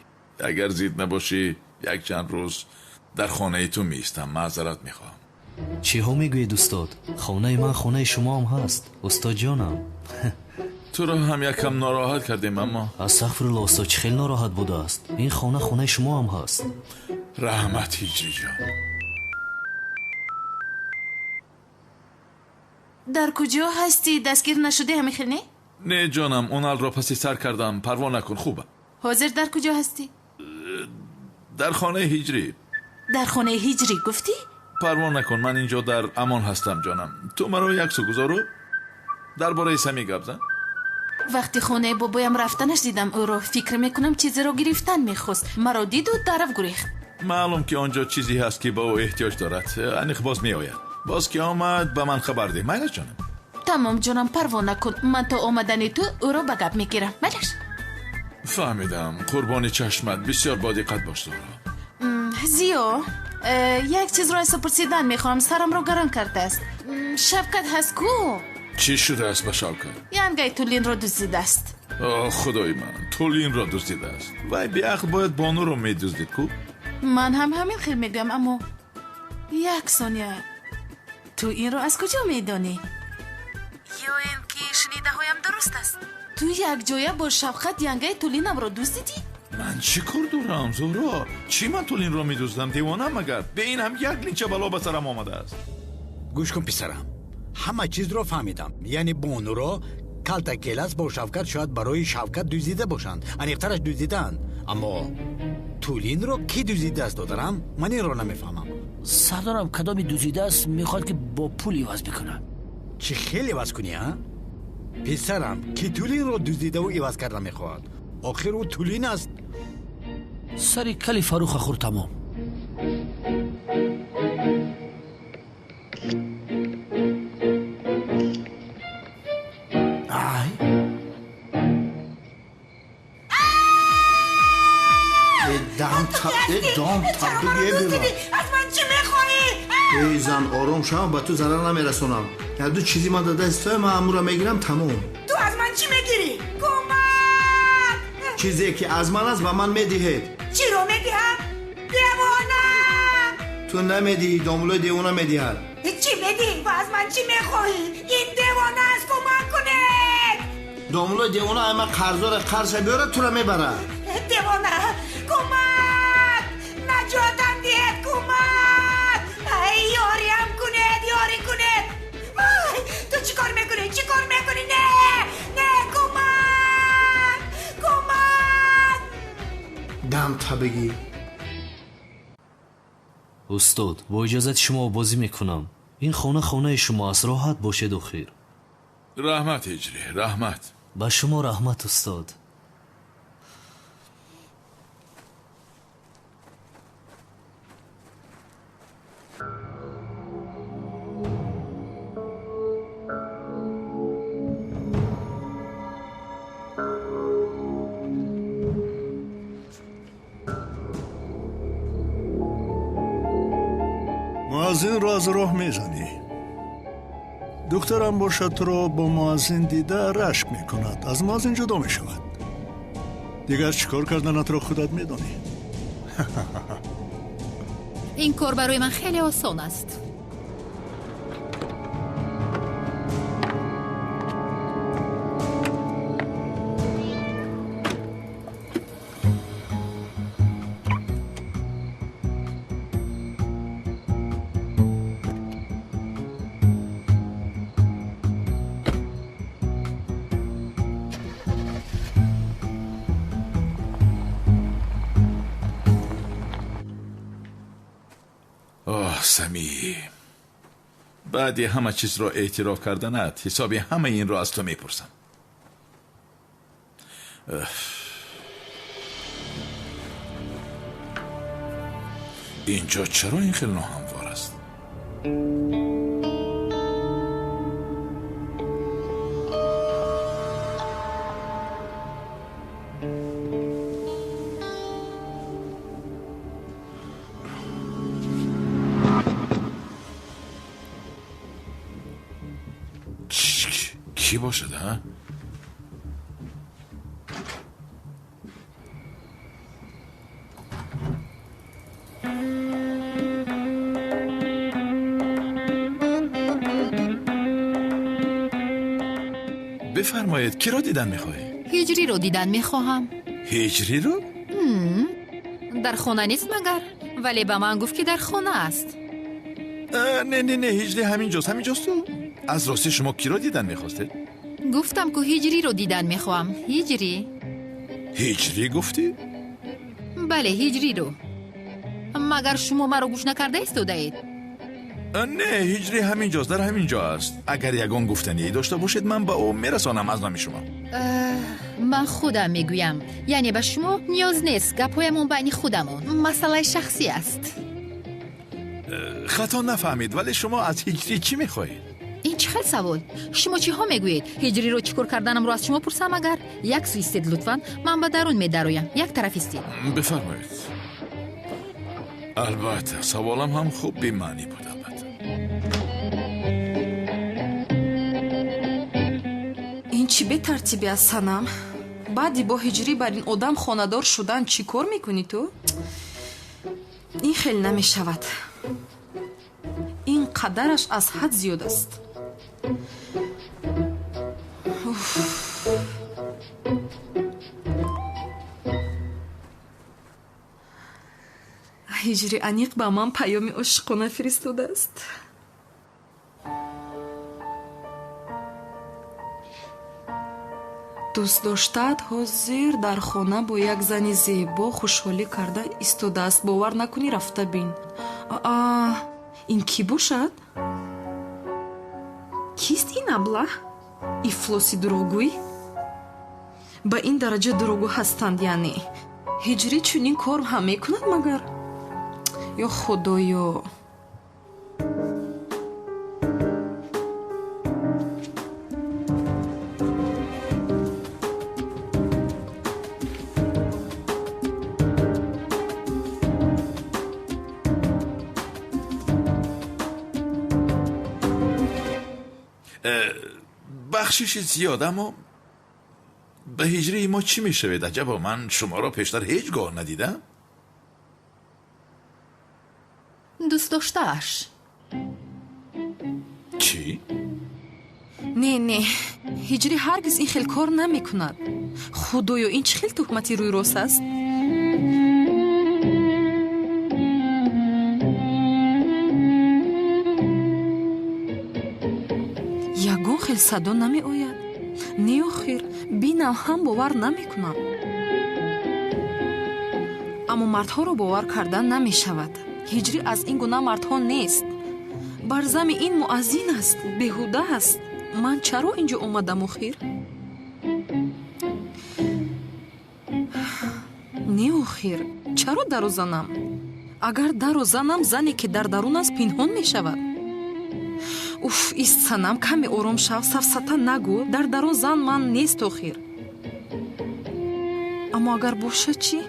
Агар зид набошӣ, як чанд рӯз дар хонаи ту меистам. Маъзарат мехоҳам. Чиҳо мегӯед, устод? Хонаи ман хонаи шумоам ҳаст, устодҷонам. Туро ҳам якам нороҳат кардем, аммо Астағфирулло, устод, чӣ хел нороҳат будааст? Ин хона хонаи шумоам ҳаст. Раҳмат, Ҳиҷриҷон. Дар куҷо ҳастӣ? Дастгир нашудӣ ҳамин хел, не? Не, ҷонам, уналро паси сар кардам. Парво накун, хубам. Ҳозир дар куҷо ҳастӣ? Дар хонаи Ҳиҷрӣ. Дар хонаи Ҳиҷрӣ гуфтӣ? Парво накун, ман инҷо дар амон ҳастам, ҷонам. Ту маро як су гузору дар бораи Сами гап зан. Вақти хонаи бобоям рафтанаш дидам ӯро. Фикр мекунам, чизеро гирифтан мехост. Маро диду тараф гурехт. Маълум, ки он ҷо чизе ҳаст, ки ба ӯ эҳтиёҷ дорад. Аниқ боз меояд. Боз ки омад, ба ман хабар деҳ. Майлаш, ҷонам? Тамом, ҷонам, парво накун. Ман то омадани ту ӯро ба гап мегирам. Майлаш? Фаҳмидам. Қурбони чашмат, бисёр бодиққат бош, Зуҳро. Зиё, як чизро аз ту пурсидан мехоҳам. Сарамро гарон кардааст. Шавкат ҳаст ку? Чӣ шудааст ба Шавкат? Янгаи Тулинро дуздидааст. Оҳ, худои ман, Тулинро дуздидааст. Вай беақл бояд бонуро медуздид ку? Ман ҳам ҳамин хел мегӯям, аммо як сония, ту инро аз куҷо медонӣ? Ё ин ки шунидаҳоям дуруст аст? Ту якҷоя бо Шавқат янгаи Тулинамро дуздидӣ? Ман чӣ кор дорам, Зуҳро? Чӣ ман Тулинро медуздам? Девонам магар? Бе ин ҳам як линча бало ба сарам омадааст. Гӯш кун писарам, ҳама чизро фаҳмидам. Яъне бонуро Калтакелас бо Шавкат шояд барои Шавкат дуздида бошанд, аниқтараш дуздидаанд. Аммо Тулинро кӣ дуздидааст, додарам? Ман инро намефаҳмам. Сардорам, кадоми дуздидааст, мехоҳад ки бо пул иваз бикунад. Чӣ хел иваз кунӣ, а? Писарам, ки Тулинро дуздидаву иваз карда мехоҳад? Охир ӯ Тулин аст. Сари кали Фаруха хӯр, тамом. Аз ман чӣ мехоҳӣ? Эй зан, ором шав, ба ту зарар намерасонам. Як-ду чизи ман дар дасти туя, ман амура мегирам, тамом. Ту аз ман чӣ мегирӣ? Кӯмак! Чизе ки аз ман аст, ба ман медиҳед. Чиро медиҳам? Девона! Ту намедиҳӣ, домулои девона медиҳад. Чӣ медиҳӣ ва аз ман чӣ мехоҳӣ? Ин девона аст, кӯмак кунед! Домулои девона ай ман қарздора, қарзша биёрад, тура мебарад. Девона, кӯмак! Наҷотам диҳед, кӯмак! Ай, ёриам кунед, ёрӣ кунед! Ай, ту чӣ кор мекунӣ? Чӣ кор мекунӣ? Не, не, кӯмак! Кӯмак! Дам та бигӣ. Устод, бо иҷозати шумо бозӣ мекунам. Ин хона хонаи шумо аст, роҳат бошед охир. Раҳмат, Ҳиҷрӣ, раҳмат. Ба шумо раҳмат, устод. Муаззинро аз роҳ мезанӣ. Духтарам бошад, туро бо муаззин дида рашк мекунад, аз муаззин ҷудо мешавад. Дигар чӣ кор карданатро худат медонӣ. Ин кор барои ман хеле осон аст. Сами, баъди ҳама чизро эътироф карданат ҳисоби ҳамаи инро аз ту мепурсам. Инҷо чаро ин хел ноҳамвор аст? Кӣ бошад, а? Бифармоед, киро дидан мехоҳед? Ҳиҷриро дидан мехоҳам. Ҳиҷриро? Дар хона нест магар? Вале ба ман гуфт, ки дар хона аст. Не, не, не, ҳиҷри ҳаминҷост, ҳаминҷосту. Аз ростӣ шумо киро дидан мехостед? Гуфтам, ку ҳиҷриро дидан мехоҳам. Ҳиҷрӣ. Ҳиҷрӣ гуфтӣ? Бале, ҳиҷриро. Магар шумо маро гӯш накарда истодаед? Не, ҳиҷрӣ ҳаминҷост, дар ҳамин ҷо аст. Агар ягон гуфтание дошта бошед, ман ба ӯ мерасонам аз номи шумо. Ман худам мегӯям. Яъне ба шумо ниёз нест, гапҳоямон байни худамон. Масъалаи шахсӣ аст. Хато нафаҳмед, вале шумо аз ҳиҷрӣ чӣ мехоҳед? Ин чӣ хел савол? Шумо чиҳо мегӯед? Ҳиҷриро чӣ кор карданамро аз шумо пурсам агар? Як сӯ истед лутфан, ман ба дарун медароям. Як тараф истед. Бифармоед. Албатта, саволам ҳам хуб бемаънӣ буд, албатта. Ин чӣ бетартибӣ аст, Санам? Баъди бо ҳиҷрӣ бар ин одам хонадор шудан чӣ кор мекунӣ ту? Ин хел намешавад. Ин қадараш аз ҳад зиёд аст. Ҳиҷри аниқ ба ман паёми ошиқона фиристодааст. Дӯстдоштаат ҳозир дар хона бо як зани зебо хушҳолӣ карда истодааст. Бовар накунӣ, рафта бин. Аа, ин кӣ бошад? Кист ин аблаҳ? Ифлоси дурӯғгӯй? Ба ин дараҷа дурӯғгӯ ҳастанд, яъне Ҳиҷрӣ чунин кор ҳам мекунад магар? Ё Худоё! Бахшиши зиёд, аммо ба ҳиҷрии мо чӣ мешавед? Аҷабо, ман шуморо пештар ҳеҷ гоҳ надидам. Дӯстдоштааш. Чӣ? Не, не, Ҳиҷрӣ ҳаргиз ин хел кор намекунад. Худоё, ин чӣ хел туҳмати рӯйрост аст? Ягон хел садо намеояд. Не, охир, бинам ҳам бовар намекунам. Аммо мардҳоро бовар кардан намешавад. Ҳиҷрӣ аз ин гуна мардҳо нест. Бар зами ин муаззин аст, беҳуда аст. Ман чаро ин ҷо омадам охир? Не, охир, чаро даро занам? Агар даро занам, зане ки дар дарун аст пинҳон мешавад. Уф, ист Санам, каме ором шав, сафсата нагӯ. Дар дарун зан ман нест охир. Аммо агар бошад чӣ?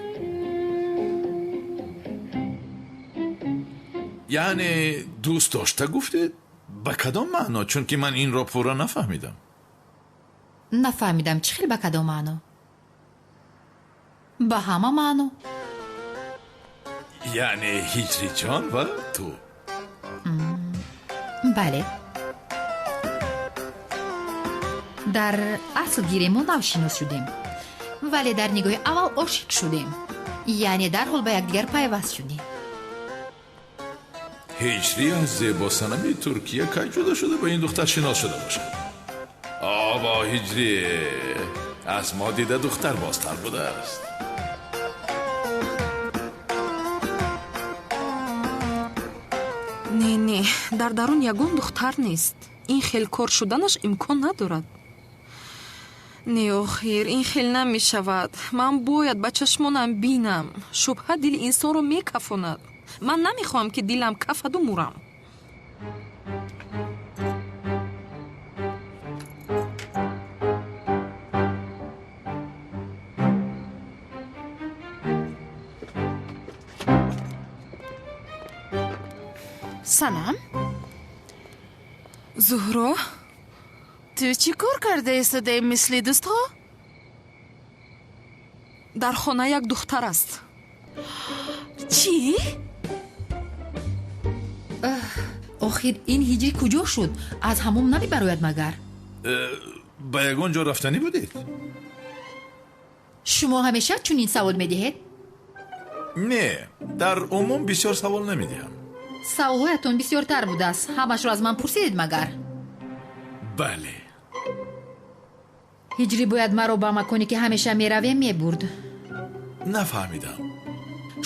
Яъне дӯст дошта гуфтед? Ба кадом маъно? Чунки ман инро пурра нафаҳмидам. Нафаҳмидам, чӣ хел ба кадом маъно? Ба ҳама маъно. Яъне Ҳиҷриҷон ва ту? Бале. Дар асл гирем мо навшинос шудем, вале дар нигоҳи аввал ошиқ шудем, яъне дарҳол ба якдигар пайваст шудем. Ҳиҷрӣ аз зебосанами Туркия кай ҷудо шуда ба ин духтар шинос шуда бошад? Обо, Ҳиҷрӣ аз мо дида духтар бозтар будааст. Не, не, дар дарун ягон духтар нест. Ин хел кор шуданаш имкон надорад. Не, охир, ин хел намешавад. Ман бояд ба чашмонам бинам. Шубҳа дили инсонро мекафонад. Ман намехоҳам, ки дилам кафаду мурам. Санам? Зуҳро? Ту чӣ кор карда истодаи мисли дӯстҳо? Дар хона як духтар аст. Чӣ? Охир ин ҳиҷрӣ куҷо шуд? Аз ҳамом намебарояд магар? Ба ягон ҷо рафтанӣ будед? Шумо ҳамеша чунин савол медиҳед? Не, дар умум бисёр савол намедиҳам. Саволҳоятон бисёртар будааст. Ҳамашро аз ман пурсидед магар? Бале. Ҳиҷрӣ бояд маро ба маконе ки ҳамеша меравем мебурд. Нафаҳмидам.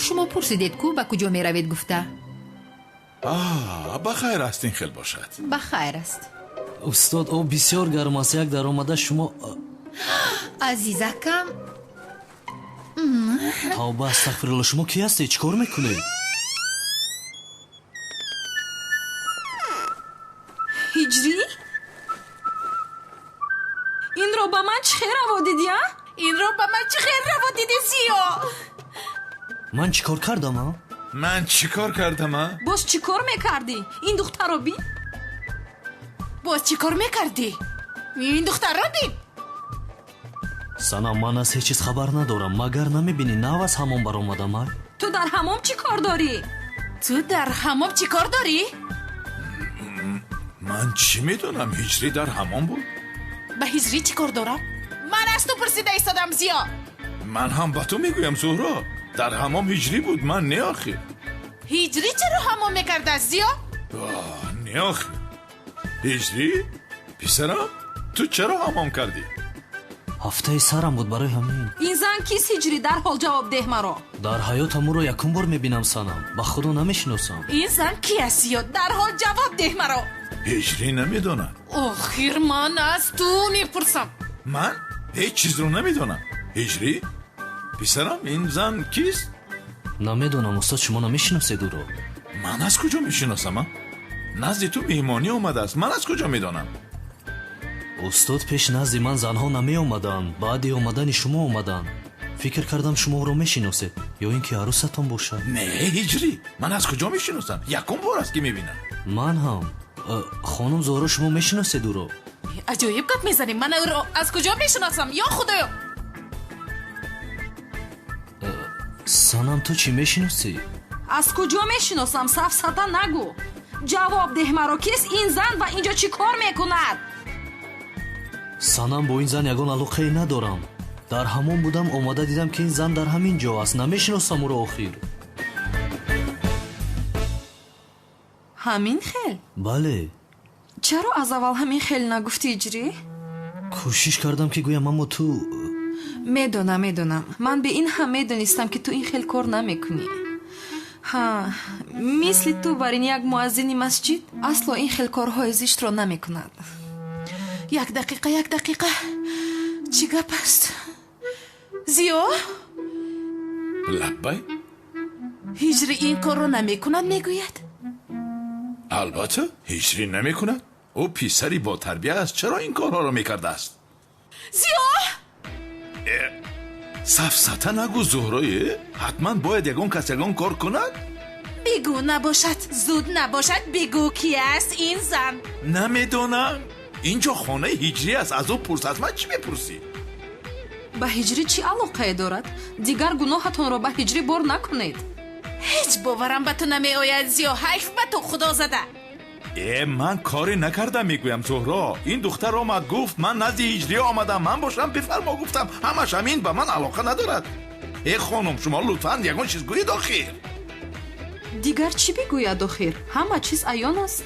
Шумо пурсидед ку ба куҷо меравед гуфта. Ба хайр аст, ин хел бошад. Ба хайр аст. Устод, об бисёр гарм аст. Як даромада шумо. Азизакам. Тавба, астағфирулло, шумо кӣ ҳастед? Чӣ кор мекунед? Ҳиҷрӣ? Инро ба ман чӣ хел раво дидӣ, а? Инро ба ман чӣ хел раво дидӣ, Зиё? Ман чӣ кор кардам, а? Ман чӣ кор кардам, а? Боз чӣ кор мекардӣ? Ин духтарро бин. Боз чӣ кор мекардӣ? Ин духтарро бин. Санам, ман аз ҳеҷ чиз хабар надорам. Магар намебинӣ, нав аз ҳамом баромадам, а? Ту дар ҳамом чӣ кор дорӣ? Ту дар ҳамом чӣ кор дорӣ? Ман чӣ медонам, Ҳиҷрӣ дар ҳамом буд? Ба Ҳиҷрӣ чӣ кор дорам? Ман аз ту пурсида истодам, Зиё. Ман ҳам ба ту мегӯям, Зуҳро. Дар ҳамом Ҳиҷрӣ буд, ман не охир. Ҳиҷрӣ чаро ҳамом мекардааст, Зиё? Не охир. Ҳиҷрӣ? Писарам, ту чаро ҳамом кардӣ? Ҳафтаи сарам буд барои ҳамин. Ин зан кист, Ҳиҷрӣ? Дарҳол ҷавоб деҳ маро. Дар ҳаётам ӯро якум бор мебинам, Санам. Ба худо намешиносам. Ин зан ки аст, Зиё? Дарҳол ҷавоб деҳ маро. Ҳиҷрӣ намедонад. Охир ман аз ту мепурсам. Ман ҳеҷ чизро намедонам. Ҳиҷрӣ, писарам, ин зан кист? Намедонам, устод, шумо намешиносед ӯро. Ман аз куҷо мешиносам? Назди ту меҳмонӣ омадааст. Ман аз куҷо медонам? Устод, пеш назди ман занҳо намеомаданд. Баъди омадани шумо омаданд. Фикр кардам шумо ӯро мешиносед, ё ин ки арӯсатон бошад. Не, Ҳиҷрӣ, ман аз куҷо мешиносам? Якум бор аст ки мебинам. Ман ҳам. Хонум Зуҳро, шумо мешиносед ӯро? Аҷоиб гап мезанем. Ман ӯро аз куҷо мешиносам? Ё худоё! Санам, ту чӣ мешиносӣ? Аз куҷо мешиносам? Сафсата нагӯ. Ҷавоб деҳ маро, кист ин зан ва инҷо чӣ кор мекунад? Санам, бо ин зан ягон алоқае надорам. Дар ҳамон будам, омада дидам ки ин зан дар ҳамин ҷо аст. Намешиносам ӯро охир. Ҳамин хел? Бале. Чаро аз аввал ҳамин хел нагуфтӣ, Ҳиҷрӣ? Кӯшиш кардам ки гӯям, аммо ту... Медонам, медонам. Ман бе ин ҳам медонистам ки ту ин хел кор намекунӣ. Ҳа, мисли ту бар ин як муаззини масҷид асло ин хел корҳои зиштро намекунад. Як дақиқа, як дақиқа. Чӣ гап аст? Зиё? Лаббай? Ҳиҷрӣ ин корро намекунад, мегӯяд? Албатта, ҳиҷрӣ намекунад. Ӯ писари ботарбия аст. Чаро ин корҳоро мекардааст? Зиё! Сафсата нагӯ, Зуҳрое. Ҳатман бояд ягон кас ягон кор кунад? Бигӯ набошад, зуд набошад, бигӯ ки аст ин зан. Намедонам. Инҷо хонаи ҳиҷрӣ аст. Аз ӯ пурс. Аз ман чӣ мепурсӣ? Ба ҳиҷрӣ чӣ алоқае дорад? Дигар гуноҳатонро ба ҳиҷрӣ бор накунед. Ҳеҷ боварам ба ту намеояд, Зиё. Ҳайф ба ту, худо зада. Ман коре накардам, мегӯям, Зуҳро. Ин духтар омад, гуфт ман назди ҳиҷрӣ омадам. Ман бошам бифармо гуфтам. Ҳамаш ҳамин ба ман алоқа надорад. Э хонум, шумо лутфан ягон чиз гӯед охир. Дигар чӣ бигӯяд охир? Ҳама чиз аён аст.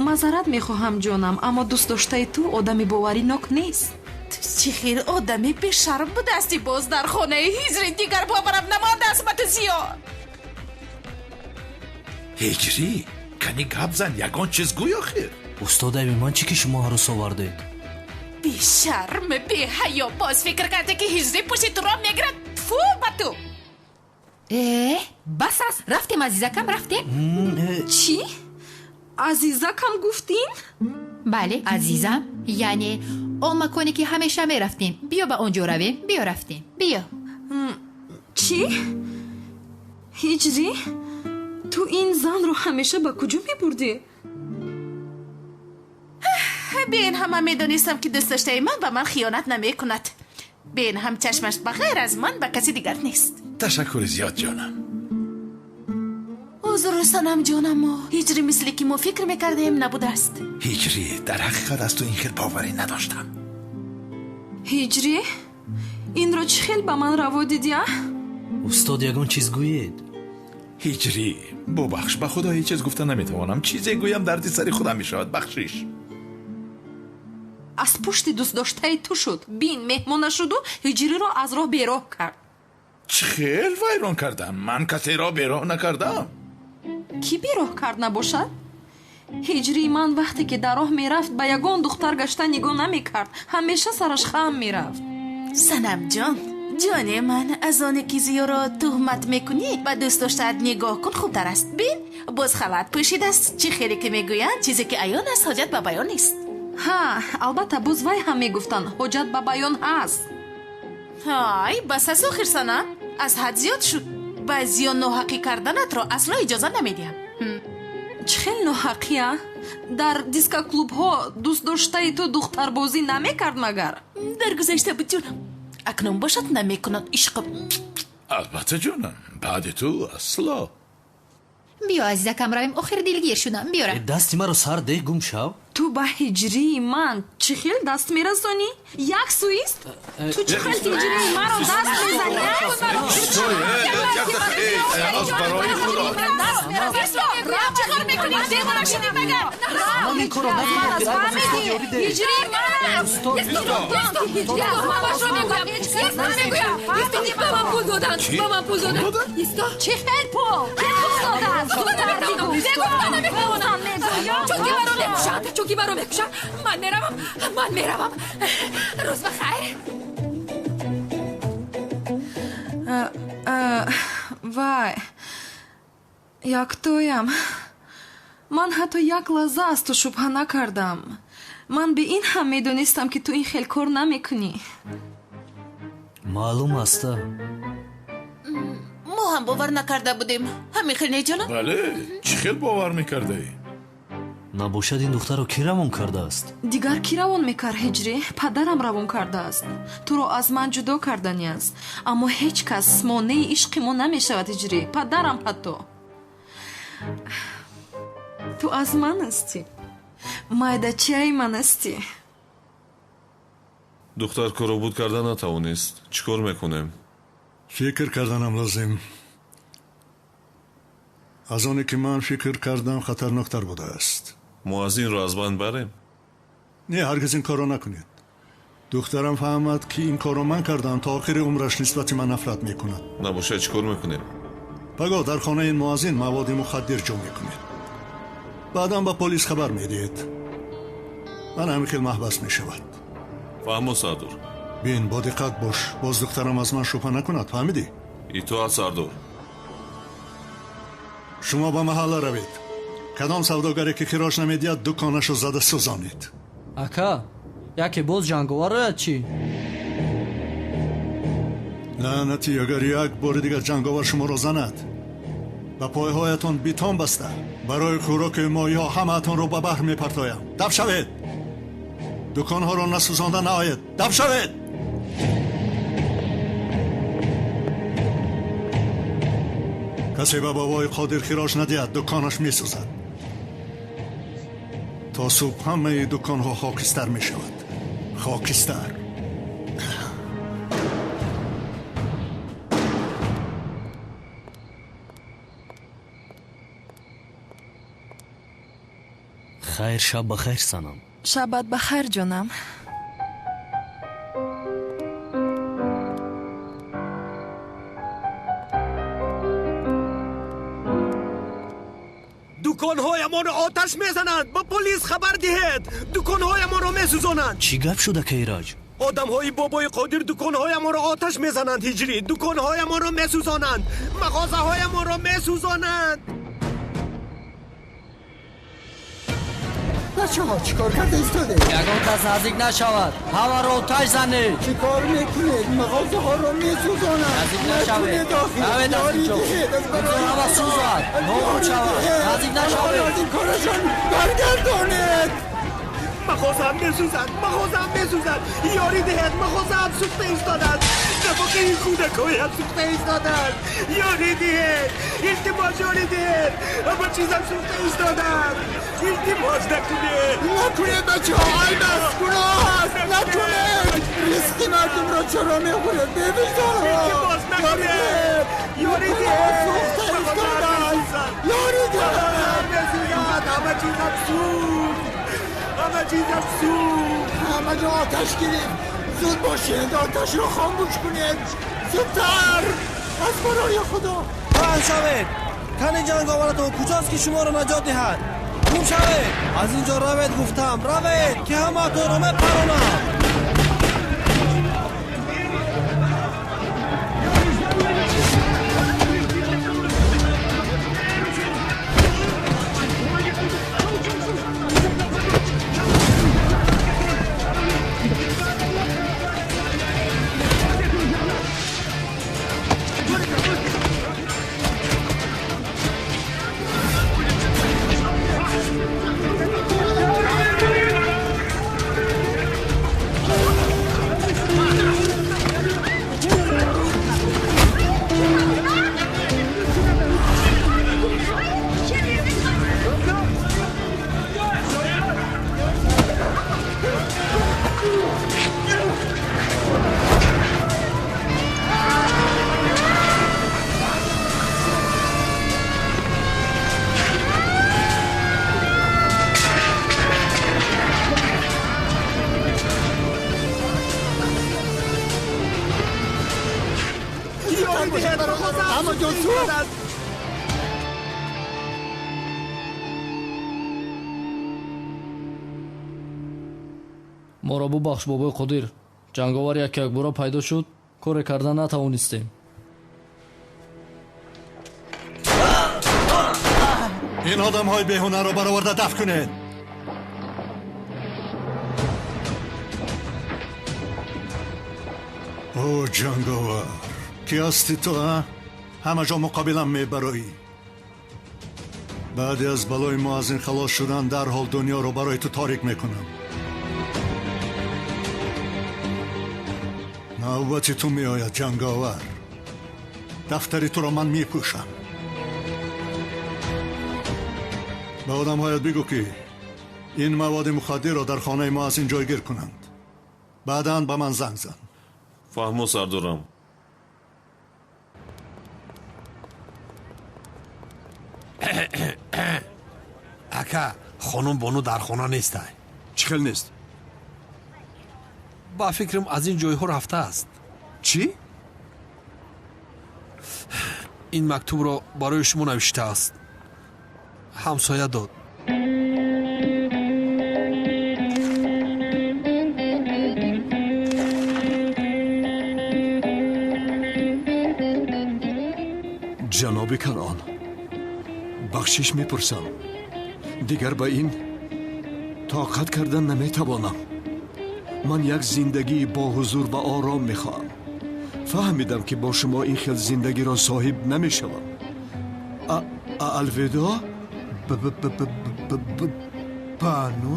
Мазарат мехоҳам, ҷонам, аммо дӯстдоштаи ту одами боваринок нест. Ту чӣ хел одами бешарм будасти боз дар хонаи ҳиҷрӣ. Дигар боварам намондааст ба ту, Зиё. Ҳиҷрӣ, кани гап зан, ягон чиз гӯй охир. Устод, айби ман чӣ ки шумо арӯс овардед? Бешарм, беҳаё, боз фикр карде ки ҳиҷрӣ пушти туро мегирад. Тфу ба ту! Бас аст, рафтем, азизакам, рафтем. Чӣ? Азизакам гуфтин? Бале, азизам, яъне он маконе ки ҳамеша мерафтем. Биё ба он ҷо равем. Биё рафтем, биё. Чӣ? Ҳиҷрӣ, ту ин занро ҳамеша ба куҷо мебурдӣ? Бе ин ҳама медонистам ки дӯстдоштаи ман ба ман хиёнат намекунад. Бе ин ҳам чашмаш ба ғайр аз ман ба каси дигар нест. Ташаккури зиёд, ҷонам. Узр, Санам ҷонамо, ҳиҷрӣ мисли ки мо фикр мекардем набудааст. Ҳиҷрӣ, дар ҳақиқат аз ту ин хел боварӣ надоштам. Ҳиҷрӣ, инро чӣ хел ба ман раво дидӣ, а? Устод, ягон чиз гӯед. Ҳиҷрӣ, бубахш, ба худо ҳеҷ чиз гуфта наметавонам. Чизе гӯям дарди сари худам мешавад. Бахшиш. Аз пушти дӯстдоштаи ту шуд. Бин, меҳмона шуду ҳиҷриро аз роҳ бероҳ кард. Чӣ хел вайрон кардам? Ман касеро бероҳ накардам. Кӣ бероҳ кард набошад? Ҳиҷрии ман вақте ки дар роҳ мерафт, ба ягон духтар гашта нигоҳ намекард. Ҳамеша сараш хам мерафт. Санамҷон, ҷоне ман, аз оне ки Зиёро туҳмат мекунӣ, ба дӯстдоштаат нигоҳ кун, хубтар аст. Бин, боз халат пӯшидааст. Чӣ хеле ки мегӯянд, чизе ки аён аст, ҳоҷат ба баён нест. Ҳа, албатта, боз вай ҳам мегуфтанд, ҳоҷат ба баён ҳаст. Ҳай, бас аст охир, Санам. Аз ҳад зиёд шуд. Ба Зиё ноҳақӣ карданатро асло иҷоза намедиҳам. Чӣ хел ноҳақия? Дар дискоклубҳо дӯстдоштаи ту духтарбозӣ намекард магар? Дар гузашта буд, ҷонам. Акнун бошад намекунад, ишқам. Албатта, ҷонам, баъди ту асло. Биё, азизакам, равем. Охир дилгир шудам. Биё равем. Дасти маро сар деҳ, гум шав. Ту ба ҳиҷрии ман чӣ хел даст мерасонӣ? Як суист? Ту чӣ хел ҳиҷрии маро даст мезанӣ? Чӣ хел пул? Чунки маро мекушанд, ман меравам, ман меравам. Рӯз ба хайр. Вай, яктоям. Ман ҳатто як лаҳза аз ту шубҳа накардам. Ман бе ин ҳам медонистам, ки ту ин хел кор намекунӣ. Маълум аст. Мо ҳам бовар накарда будем. Ҳамин хел не, ҷонам? Бале, чӣ хел бовар мекардаӣ? Набошад, ин духтарро кӣ равон кардааст? Дигар кӣ равон мекард, Ҳиҷрӣ? Падарам равон кардааст. Туро аз ман ҷудо кардани аст. Аммо ҳеҷ кас монеи ишқи мо намешавад, Ҳиҷрӣ. Падарам ҳатто. Ту аз ман ҳастӣ. Майдачаи ман ҳастӣ. Духтар корро буд карда натавонист. Чӣ кор мекунем? Фикр карданам лозим. Аз оне ки ман фикр кардам хатарноктар будааст. Муаззинро аз банд барем? Не, ҳаргиз ин корро накунед. Духтарам фаҳмад, ки ин корро ман кардам, то охири умраш нисбати ман нафрат мекунад. Набошад, чӣ кор мекунем? Пагоҳ дар хонаи ин муаззин маводи мухаддир ҷо мекунед. Баъдан ба полис хабар медиҳед. Ман ҳамин хел маҳбас мешавад. Фаҳмо, Сардор. Бин, бо диққат бош. Боз духтарам аз ман шубҳа накунад, фаҳмидӣ? Итоат, Сардор. Шумо ба маҳалла равед. Кадом савдогаре ки хироҷ намедиҳад, дуконашо зада сӯзонед. Ака, яке боз ҷанговар ояд чӣ? Лаънатӣ, агар як бори дигар ҷанговар шуморо занад, ба пойҳоятон битон баста, барои хӯроки моҳиҳо ҳамаатонро ба баҳр мепартоям. Даб шавед! Дуконҳоро насӯзонда наоед. Даб шавед! Касе ба бобои Қодир хироҷ надиҳад, дуконаш месӯзад. То субҳ ҳамаи дуконҳо хокистар мешавад. Хокистар. Хайр, шаб ба хайр, Санам. Шабат ба хайр, ҷонам. Дуконҳоямонро оташ мезананд. Ба полис хабар диҳед. Дуконҳоямонро месӯзонанд. Чӣ гап шуда, Кайраҷ? Одамҳои бобои Қодир дуконҳоямонро оташ мезананд, Ҳиҷрӣ. Дуконҳоямонро месӯзонанд. Мағозаҳоямонро месӯзонанд. бачаҳо чӣ кор карда истодед? Ягон кас наздик нашавад. Ҳамаро оташ занед. Чӣ кор мекунед? Мағозаҳоро месӯзонанд. Наздик нашавед. Навед аз инҷо. Ҳама сӯзад, нобуд шавад. Наздик нашавед. аз ин корашон баргардонед. Мағозаам месӯзад, мағозаам месӯзад. Ёрӣ диҳед, мағозаам сӯхта истодааст. Нафақаи кӯдакҳоям сӯхта истодааст. Ёрӣ диҳед, илтимос, ёрӣ диҳед. Ҳама чизам сӯхта истодааст. Илтимос, накунед. Накунед, бачаҳо, айб аст, гуноҳ аст. Накунед. Ризқи мардумро чаро мехӯред? Бевиҷдонҳо. Илтимос, накунед. Ёрӣ диҳед. Сӯхта истодааст. Ёрӣ диҳед. Месӯзад, ҳама чизам сӯхт. Ҳама чизам сӯхт. Ҳама ҷо оташ гирифт. Зуд бошед, оташро хомӯш кунед. Зудтар, аз барои Худо. Паҳн шавед. Тани ҷанговаратон куҷост, ки шуморо наҷот диҳад? Гум шавед. Аз ин ҷо равед, гуфтам. Равед, ки ҳамаатонро мепаронам. карданд. Моро бубахш, бобои Қодир. Ҷанговар як якбора пайдо шуд, коре карда натавонистем. Ин одамҳои беҳунарро бароварда дафт кунед. О, ҷанговар, кӣ ҳастӣ ту, а? Ҳама ҷо муқобилам мебароӣ. Баъди аз балои мо аз ин халос шудан дарҳол дунёро барои ту торик мекунам. Навбати ту меояд, ҷанговар. Дафтари туро ман мепӯшам. Ба одамҳоят бигӯ, ки ин маводи мухаддирро дар хонаи мо аз ин ҷойгир кунанд. Баъдан ба ман занг зан. Фаҳмо, сардорам. Ака, хонум Бону дар хона нестай. Чӣ хел нест? Ба фикрам, аз ин ҷойҳо рафтааст. Чӣ? Ин мактубро барои шумо навиштааст. Ҳамсоя дод. Ҷаноби Канон, бахшиш мепурсам. Дигар ба ин тоқат кардан наметавонам. Ман як зиндагии боҳузур ва ором мехоҳам. Фаҳмидам, ки бо шумо ин хел зиндагиро соҳиб намешавам. Алвидо, Бану.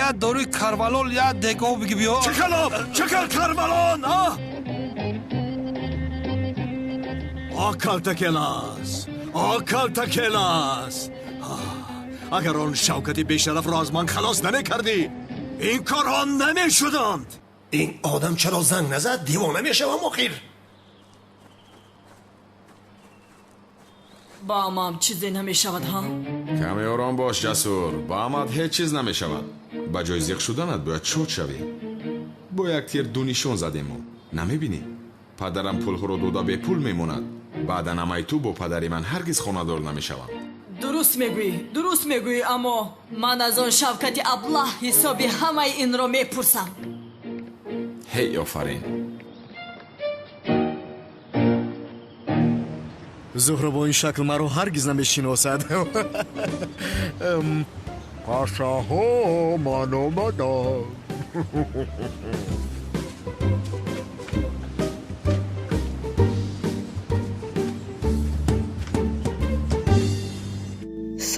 Я доруи карвалол, я дегов биги, биё. Чӣ хел об? Чӣ хел карвалон, а? О, Калтакелас, о, Калтакелас, агар он Шавкати бешарафро аз ман халос намекардӣ, ин корҳо намешуданд. Ин одам чаро занг назад? Девона мешавам охир. Ба амам чизе намешавад, ҳа? Каме ором бош, Ҷасур. Ба амат ҳеҷ чиз намешавад. Ба ҷои зиқ шуданат бояд шод шавӣ. Бо як тир ду нишон задему. Намебинӣ, падарам пулҳоро дода бепул мемонад. Баъдан амаи ту бо падари ман ҳаргиз хонадор намешаванд. Дуруст мегӯӣ, дуруст мегӯӣ, аммо ман аз он Шавкати аблаҳ ҳисоби ҳамаи инро мепурсам. Ҳей, офарин! Зуҳро бо ин шакл маро ҳаргиз намешиносад. Пашаҳо, ман омадам.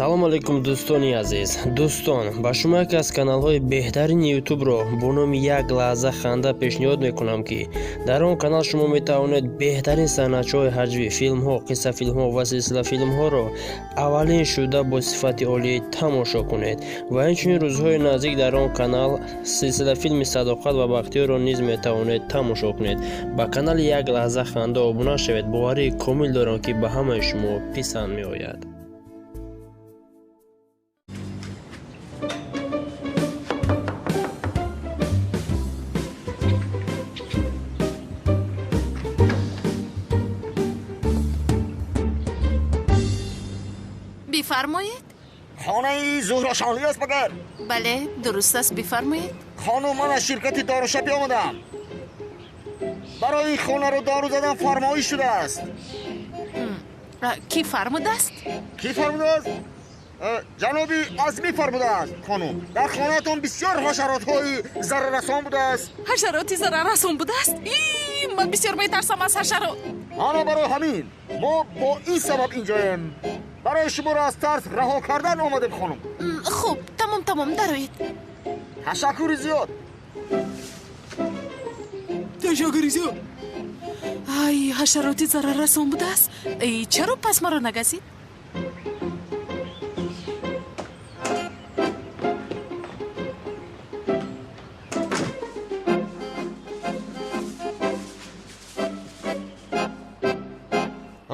Салом алейкум, дӯстони азиз. Дӯстон, ба шумо яке аз каналҳои беҳтарини ютубро бо номи «Як лаҳза ханда» пешниҳод мекунам, ки дар он канал шумо метавонед беҳтарин санъатчаҳои ҳаҷвӣ, филмҳо, қиссафилмҳо ва силсилафилмҳоро аввалин шуда бо сифати олӣ тамошо кунед. Ва инчунин рӯзҳои наздик дар он канал силсилафилми «Садоқат ва Бахтиёрро» низ метавонед тамошо кунед. Ба канали «Як лаҳза ханда» обуна шавед. Боварии комил дорам, ки ба ҳамаи шумо писанд меояд. Бифармоед. Хонаи Зуҳро Шонлӣ аст магар? Бале, дуруст аст, бифармоед. Хонум, ман аз ширкати дорушапӣ омадам. Барои хонаро дору задан фармоиш шудааст. Кӣ фармудааст? Кӣ фармудааст? Ҷаноби Азмӣ фармудааст, хонум. Дар хонаатон бисёр ҳашаротҳои зараррасон будааст. Ҳашароти зараррасон будааст? Ман бисёр метарсам аз ҳашарот. Ана барои ҳамин мо бо ин сабаб инҷоем. Барои шуморо аз тарс раҳо кардан омадем, хонум. Хуб, тамом, тамом, дароед. Ташаккури зиёд. Ташаккури зиёд. Ай, ҳашароти зараррасон будааст. Чаро пас маро нагазид?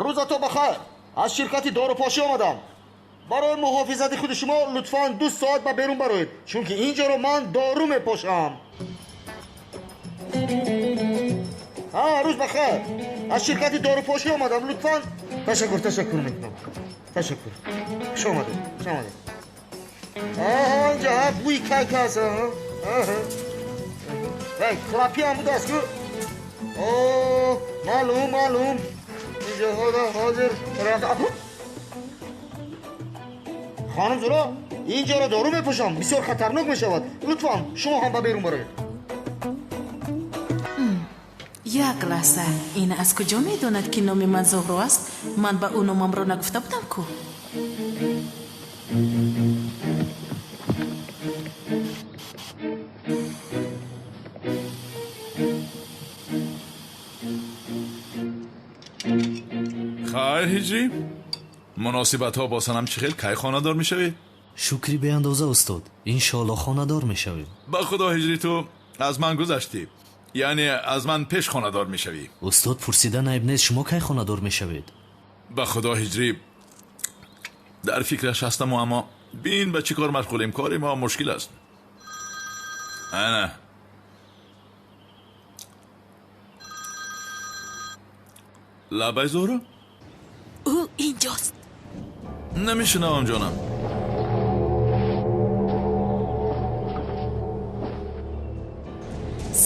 Рӯзато бахайр. Аз ширкати дорупошӣ омадам. Барои муҳофизати худи шумо лутфан 2 соат ба берун бароед, чунки ин ҷоро ман дору мепошам. Ҳа, рӯз бахайр. Аз ширкати дорупошӣ омадам. Лутфан. Ташаккур, ташаккур мекунам. Ташаккур. Хуш омадед, хуш омадед. Аҳа, инҷа бӯи кайк аст. Аҳа. Вай, клапи ҳам будааст ку? О, маълум, маълум. Инҷа ҳозир. Хонум Зуро, инҷоро дору мепӯшам, бисёр хатарнок мешавад. Лутфан, шумо ҳам ба берун бароед. Як лаҳза, ин аз куҷо медонад, ки номи ман Зуҳро аст? Ман ба ӯ номамро нагуфта будам ку? Хайр, Ҳиҷрӣ, муносибатҳо бо Санам чӣ хел? Кай хонадор мешавед? Шукри беандоза, устод. Иншоалло хонадор мешавем. Ба худо, Ҳиҷрӣ, ту аз ман гузаштӣ, яъне аз ман пеш хонадор мешавӣ. Устод, пурсидан айб нест, шумо кай хонадор мешавед? Ба худо, Ҳиҷрӣ, дар фикраш ҳастаму, аммо бин ба чӣ кор машғулем. Кори мо мушкил аст. Ана лабай, Зуҳро. Ӯ инҷост. Намешунавам, ҷонам.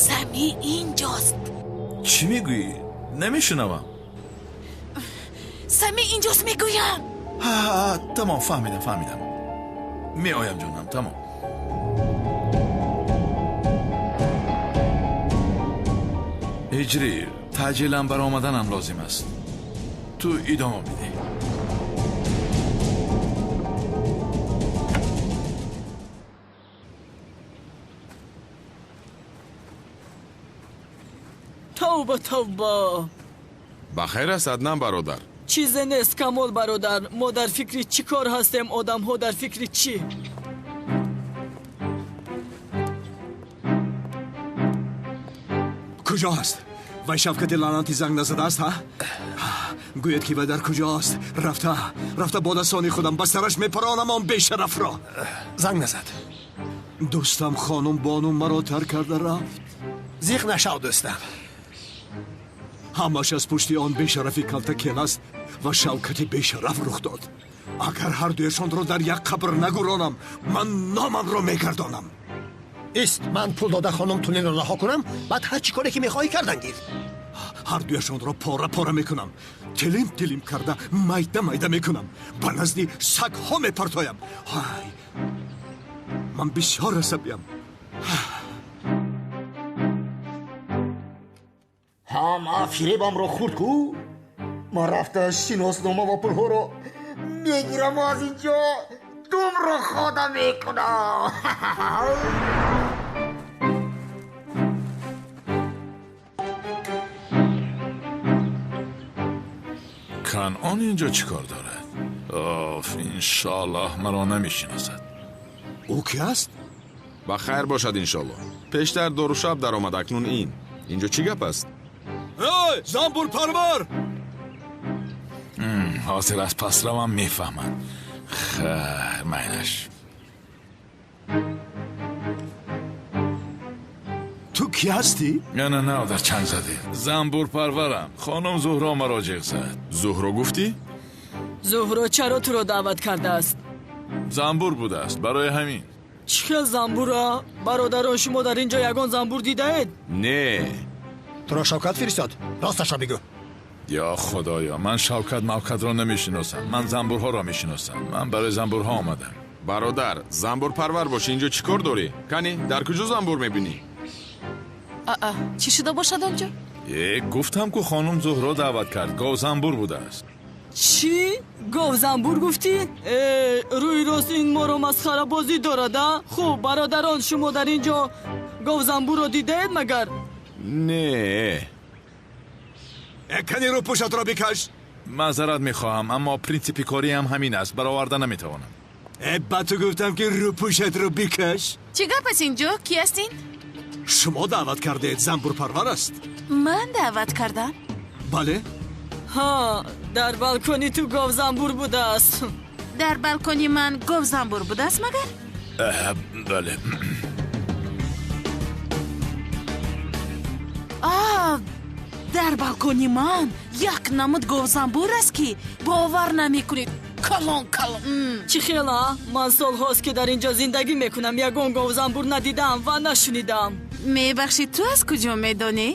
Сами инҷост. Чӣ мегӯӣ? Намешунавам. Сами инҷост, мегӯям. Тамом, фаҳмидам, фаҳмидам. Меоям, ҷонам, тамом. Ҳиҷрӣ, таъҷилан баромаданам лозим аст. Ту идома бидеҳ. Тавба, тавба. Ба хайр аст, Аднан бародар? Чизе нест, Камол бародар. Мо дар фикри чӣ кор ҳастем, одамҳо дар фикри чӣ? Куҷо аст? Вай Шавкати лаънати занг назадааст, ҳа? Гӯяд, ки вай дар куҷо аст. Рафта, рафта бо дастонӣ худам ба сараш мепаронам он бешарафро. Занг назад. Дӯстам хонум бону маро тарк карда рафт. Зиқ нашав, дӯстам. Ҳамаш аз пушти он бешарафи калтакел аст ва Шавкати бешараф рух дод. Агар ҳардуяшонро дар як қабр нагуронам, ман номамро мегардонам. Ист, ман пул дода хонум Тулинро раҳо кунам, баъд ҳар чӣ коре ки мехоҳӣ кардан гир. Ҳардуяшонро пора пора мекунам, тилим тилим карда майда майда мекунам, ба назди сагҳо мепартоям. Ҳай, ман бисёр асабиям. Ҳама фиребамро хурд ку. Ман рафта шиноснома ва пулҳоро мегираму аз ин ҷо думро хода мекунам. Канъон инҷо чӣ кор дорад? Оф, иншоаллоҳ маро намешиносад. Ӯ ки аст? Ба хайр бошад, иншоаллоҳ. Пештар дорушаб даромад, акнун ин. Инҷо чӣ гап аст? Эй, занбурпарвар! Ҳозир аз пасравам мефаҳмад. Хайр, майлаш. Ту кӣ ҳастӣ? Не, не, не, дар чанг задӣ. Занбурпарварам. Хонум Зуҳро маро ҷиғ зад. Зуҳро гуфтӣ? Зуҳро чаро туро даъват кардааст? Занбур будааст, барои ҳамин. Чӣ хел занбура? Бародарон, шумо дар ин ҷо ягон занбур дидаед? Не. Туро Шавкат фиристод? Росташро бигӯ. Ё худоё, ман Шавкат Мавкатро намешиносам. Ман занбурҳоро мешиносам. Ман барои занбурҳо омадам. Бародар, занбурпарвар бош, инҷо чӣ кор дорӣ? Кани, дар куҷо занбур мебинӣ? Аа, чӣ шуда бошад онҷо? Э, гуфтам ку, хонум Зуҳро даъват кард. Гов занбур будааст. Чӣ? Гов занбур гуфтӣ? Э, рӯи рост ин моро масхарабозӣ дорад, а? Хуб, бародарон, шумо дар ин ҷо гов занбурро дидаед магар? Не. Э, кани рӯпӯшатро бикаш. Маъзарат мехоҳам, аммо принсипи кориам ҳамин аст, бароварда наметавонам. Э, ба ту гуфтам, ки рӯпӯшатро бикаш. Чӣ гап аст инҷо? Кӣ ҳастин? Шумо даъват кардаед, занбурпарвар аст. Ман даъват кардам? Бале. Ҳа, дар балкони ту гов занбур будааст. Дар балкони ман гов занбур будааст магар? Бале. А, Дар балкони ман як намуд говзамбур аст, ки бовар намекунед. Калон калон. Чӣ хела? Ман солҳост, ки дар ин ҷо зиндагӣ мекунам, ягон говзамбур надидам ва нашунидам. Мебахшед, ту аз куҷо медонӣ?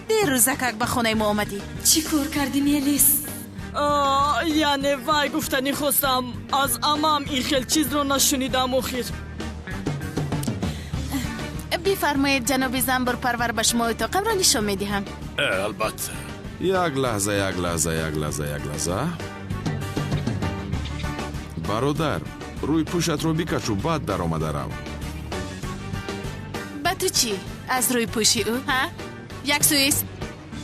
Дерӯзакак ба хонаи мо омадӣ. Чӣ кор кардӣ, Мелис? Яъне вай гуфтанӣ хостам, аз амам ин хел чизро нашунидам охир. Бифармоед, ҷаноби занбурпарвар, ба шумо утоқамро нишон медиҳам. Албатта. Як лаҳза, як лаҳза, як лаҳза, як лаҳза. Бародар, рӯйпӯшатро бикашу, баъд даромада рав. Ба ту чӣ аз рӯйпӯши ӯ, ҳа? Як сӯист.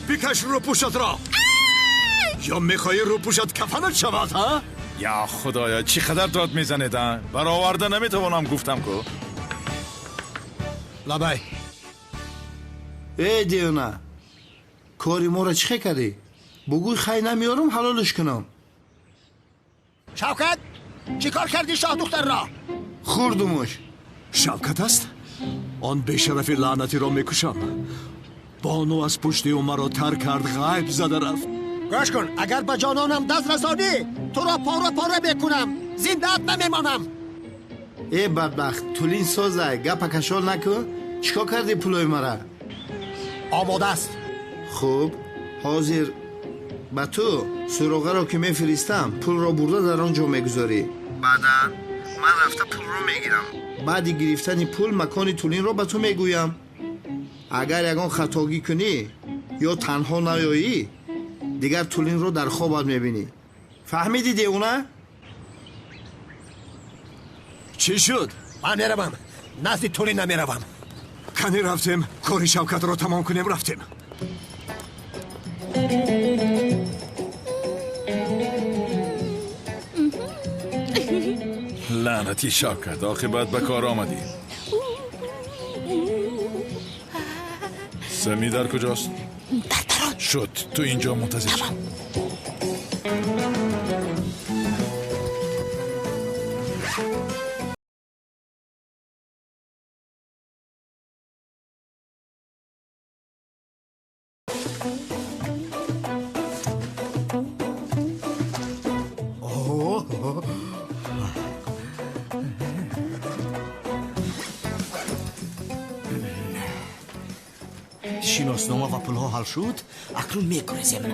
Бикаш рӯпӯшатро, ё мехоҳӣ рӯпӯшат кафанат шавад, ҳа? Я худоё, чӣ қадар дод мезанед, а? Бароварда наметавонам, гуфтам ку. Лабай. Э, девона, кори моро чӣ хел кардӣ? Бугӯй, хай намеёрам, ҳалолш кунам. Шавкат, чӣ кор кардӣ шоҳдухтарро? Хӯрдумуш. Шавкат аст? Он бешарафи лаънатиро мекушам. Бону аз пушти ӯ маро тар кард, ғайб зада рафт. Гӯш кун, агар ба ҷононам даст расонӣ, туро пора пора мекунам, зиндаат намемонам. Э, бадбахт, тулин созай, гапа кашол накун. Чӣ кор кардӣ пулои мара? Омода аст. Хуб, ҳозир ба ту суроғаро ки мефиристам, пулро бурда дар он ҷо мегузорӣ. Баъдан ман рафта пулро мегирам. Баъди гирифтани пул макони тулинро ба ту мегӯям. Агар ягон хатогӣ кунӣ ё танҳо наёӣ, дигар тулинро дар хобат мебинӣ. Фаҳмидӣ, девона? Чӣ шуд? Ман меравам, назди тулин намеравам. Кани рафтем, кори Шавкатро тамом кунем, рафтем. Лаънати Шавкат, оқибат ба кор омадӣ. Сами дар куҷост? Дар дарон. Шуд, ту инҷо мунтазир шав. Шиноснома ва пулҳо ҳал шуд, акнун мегурезем.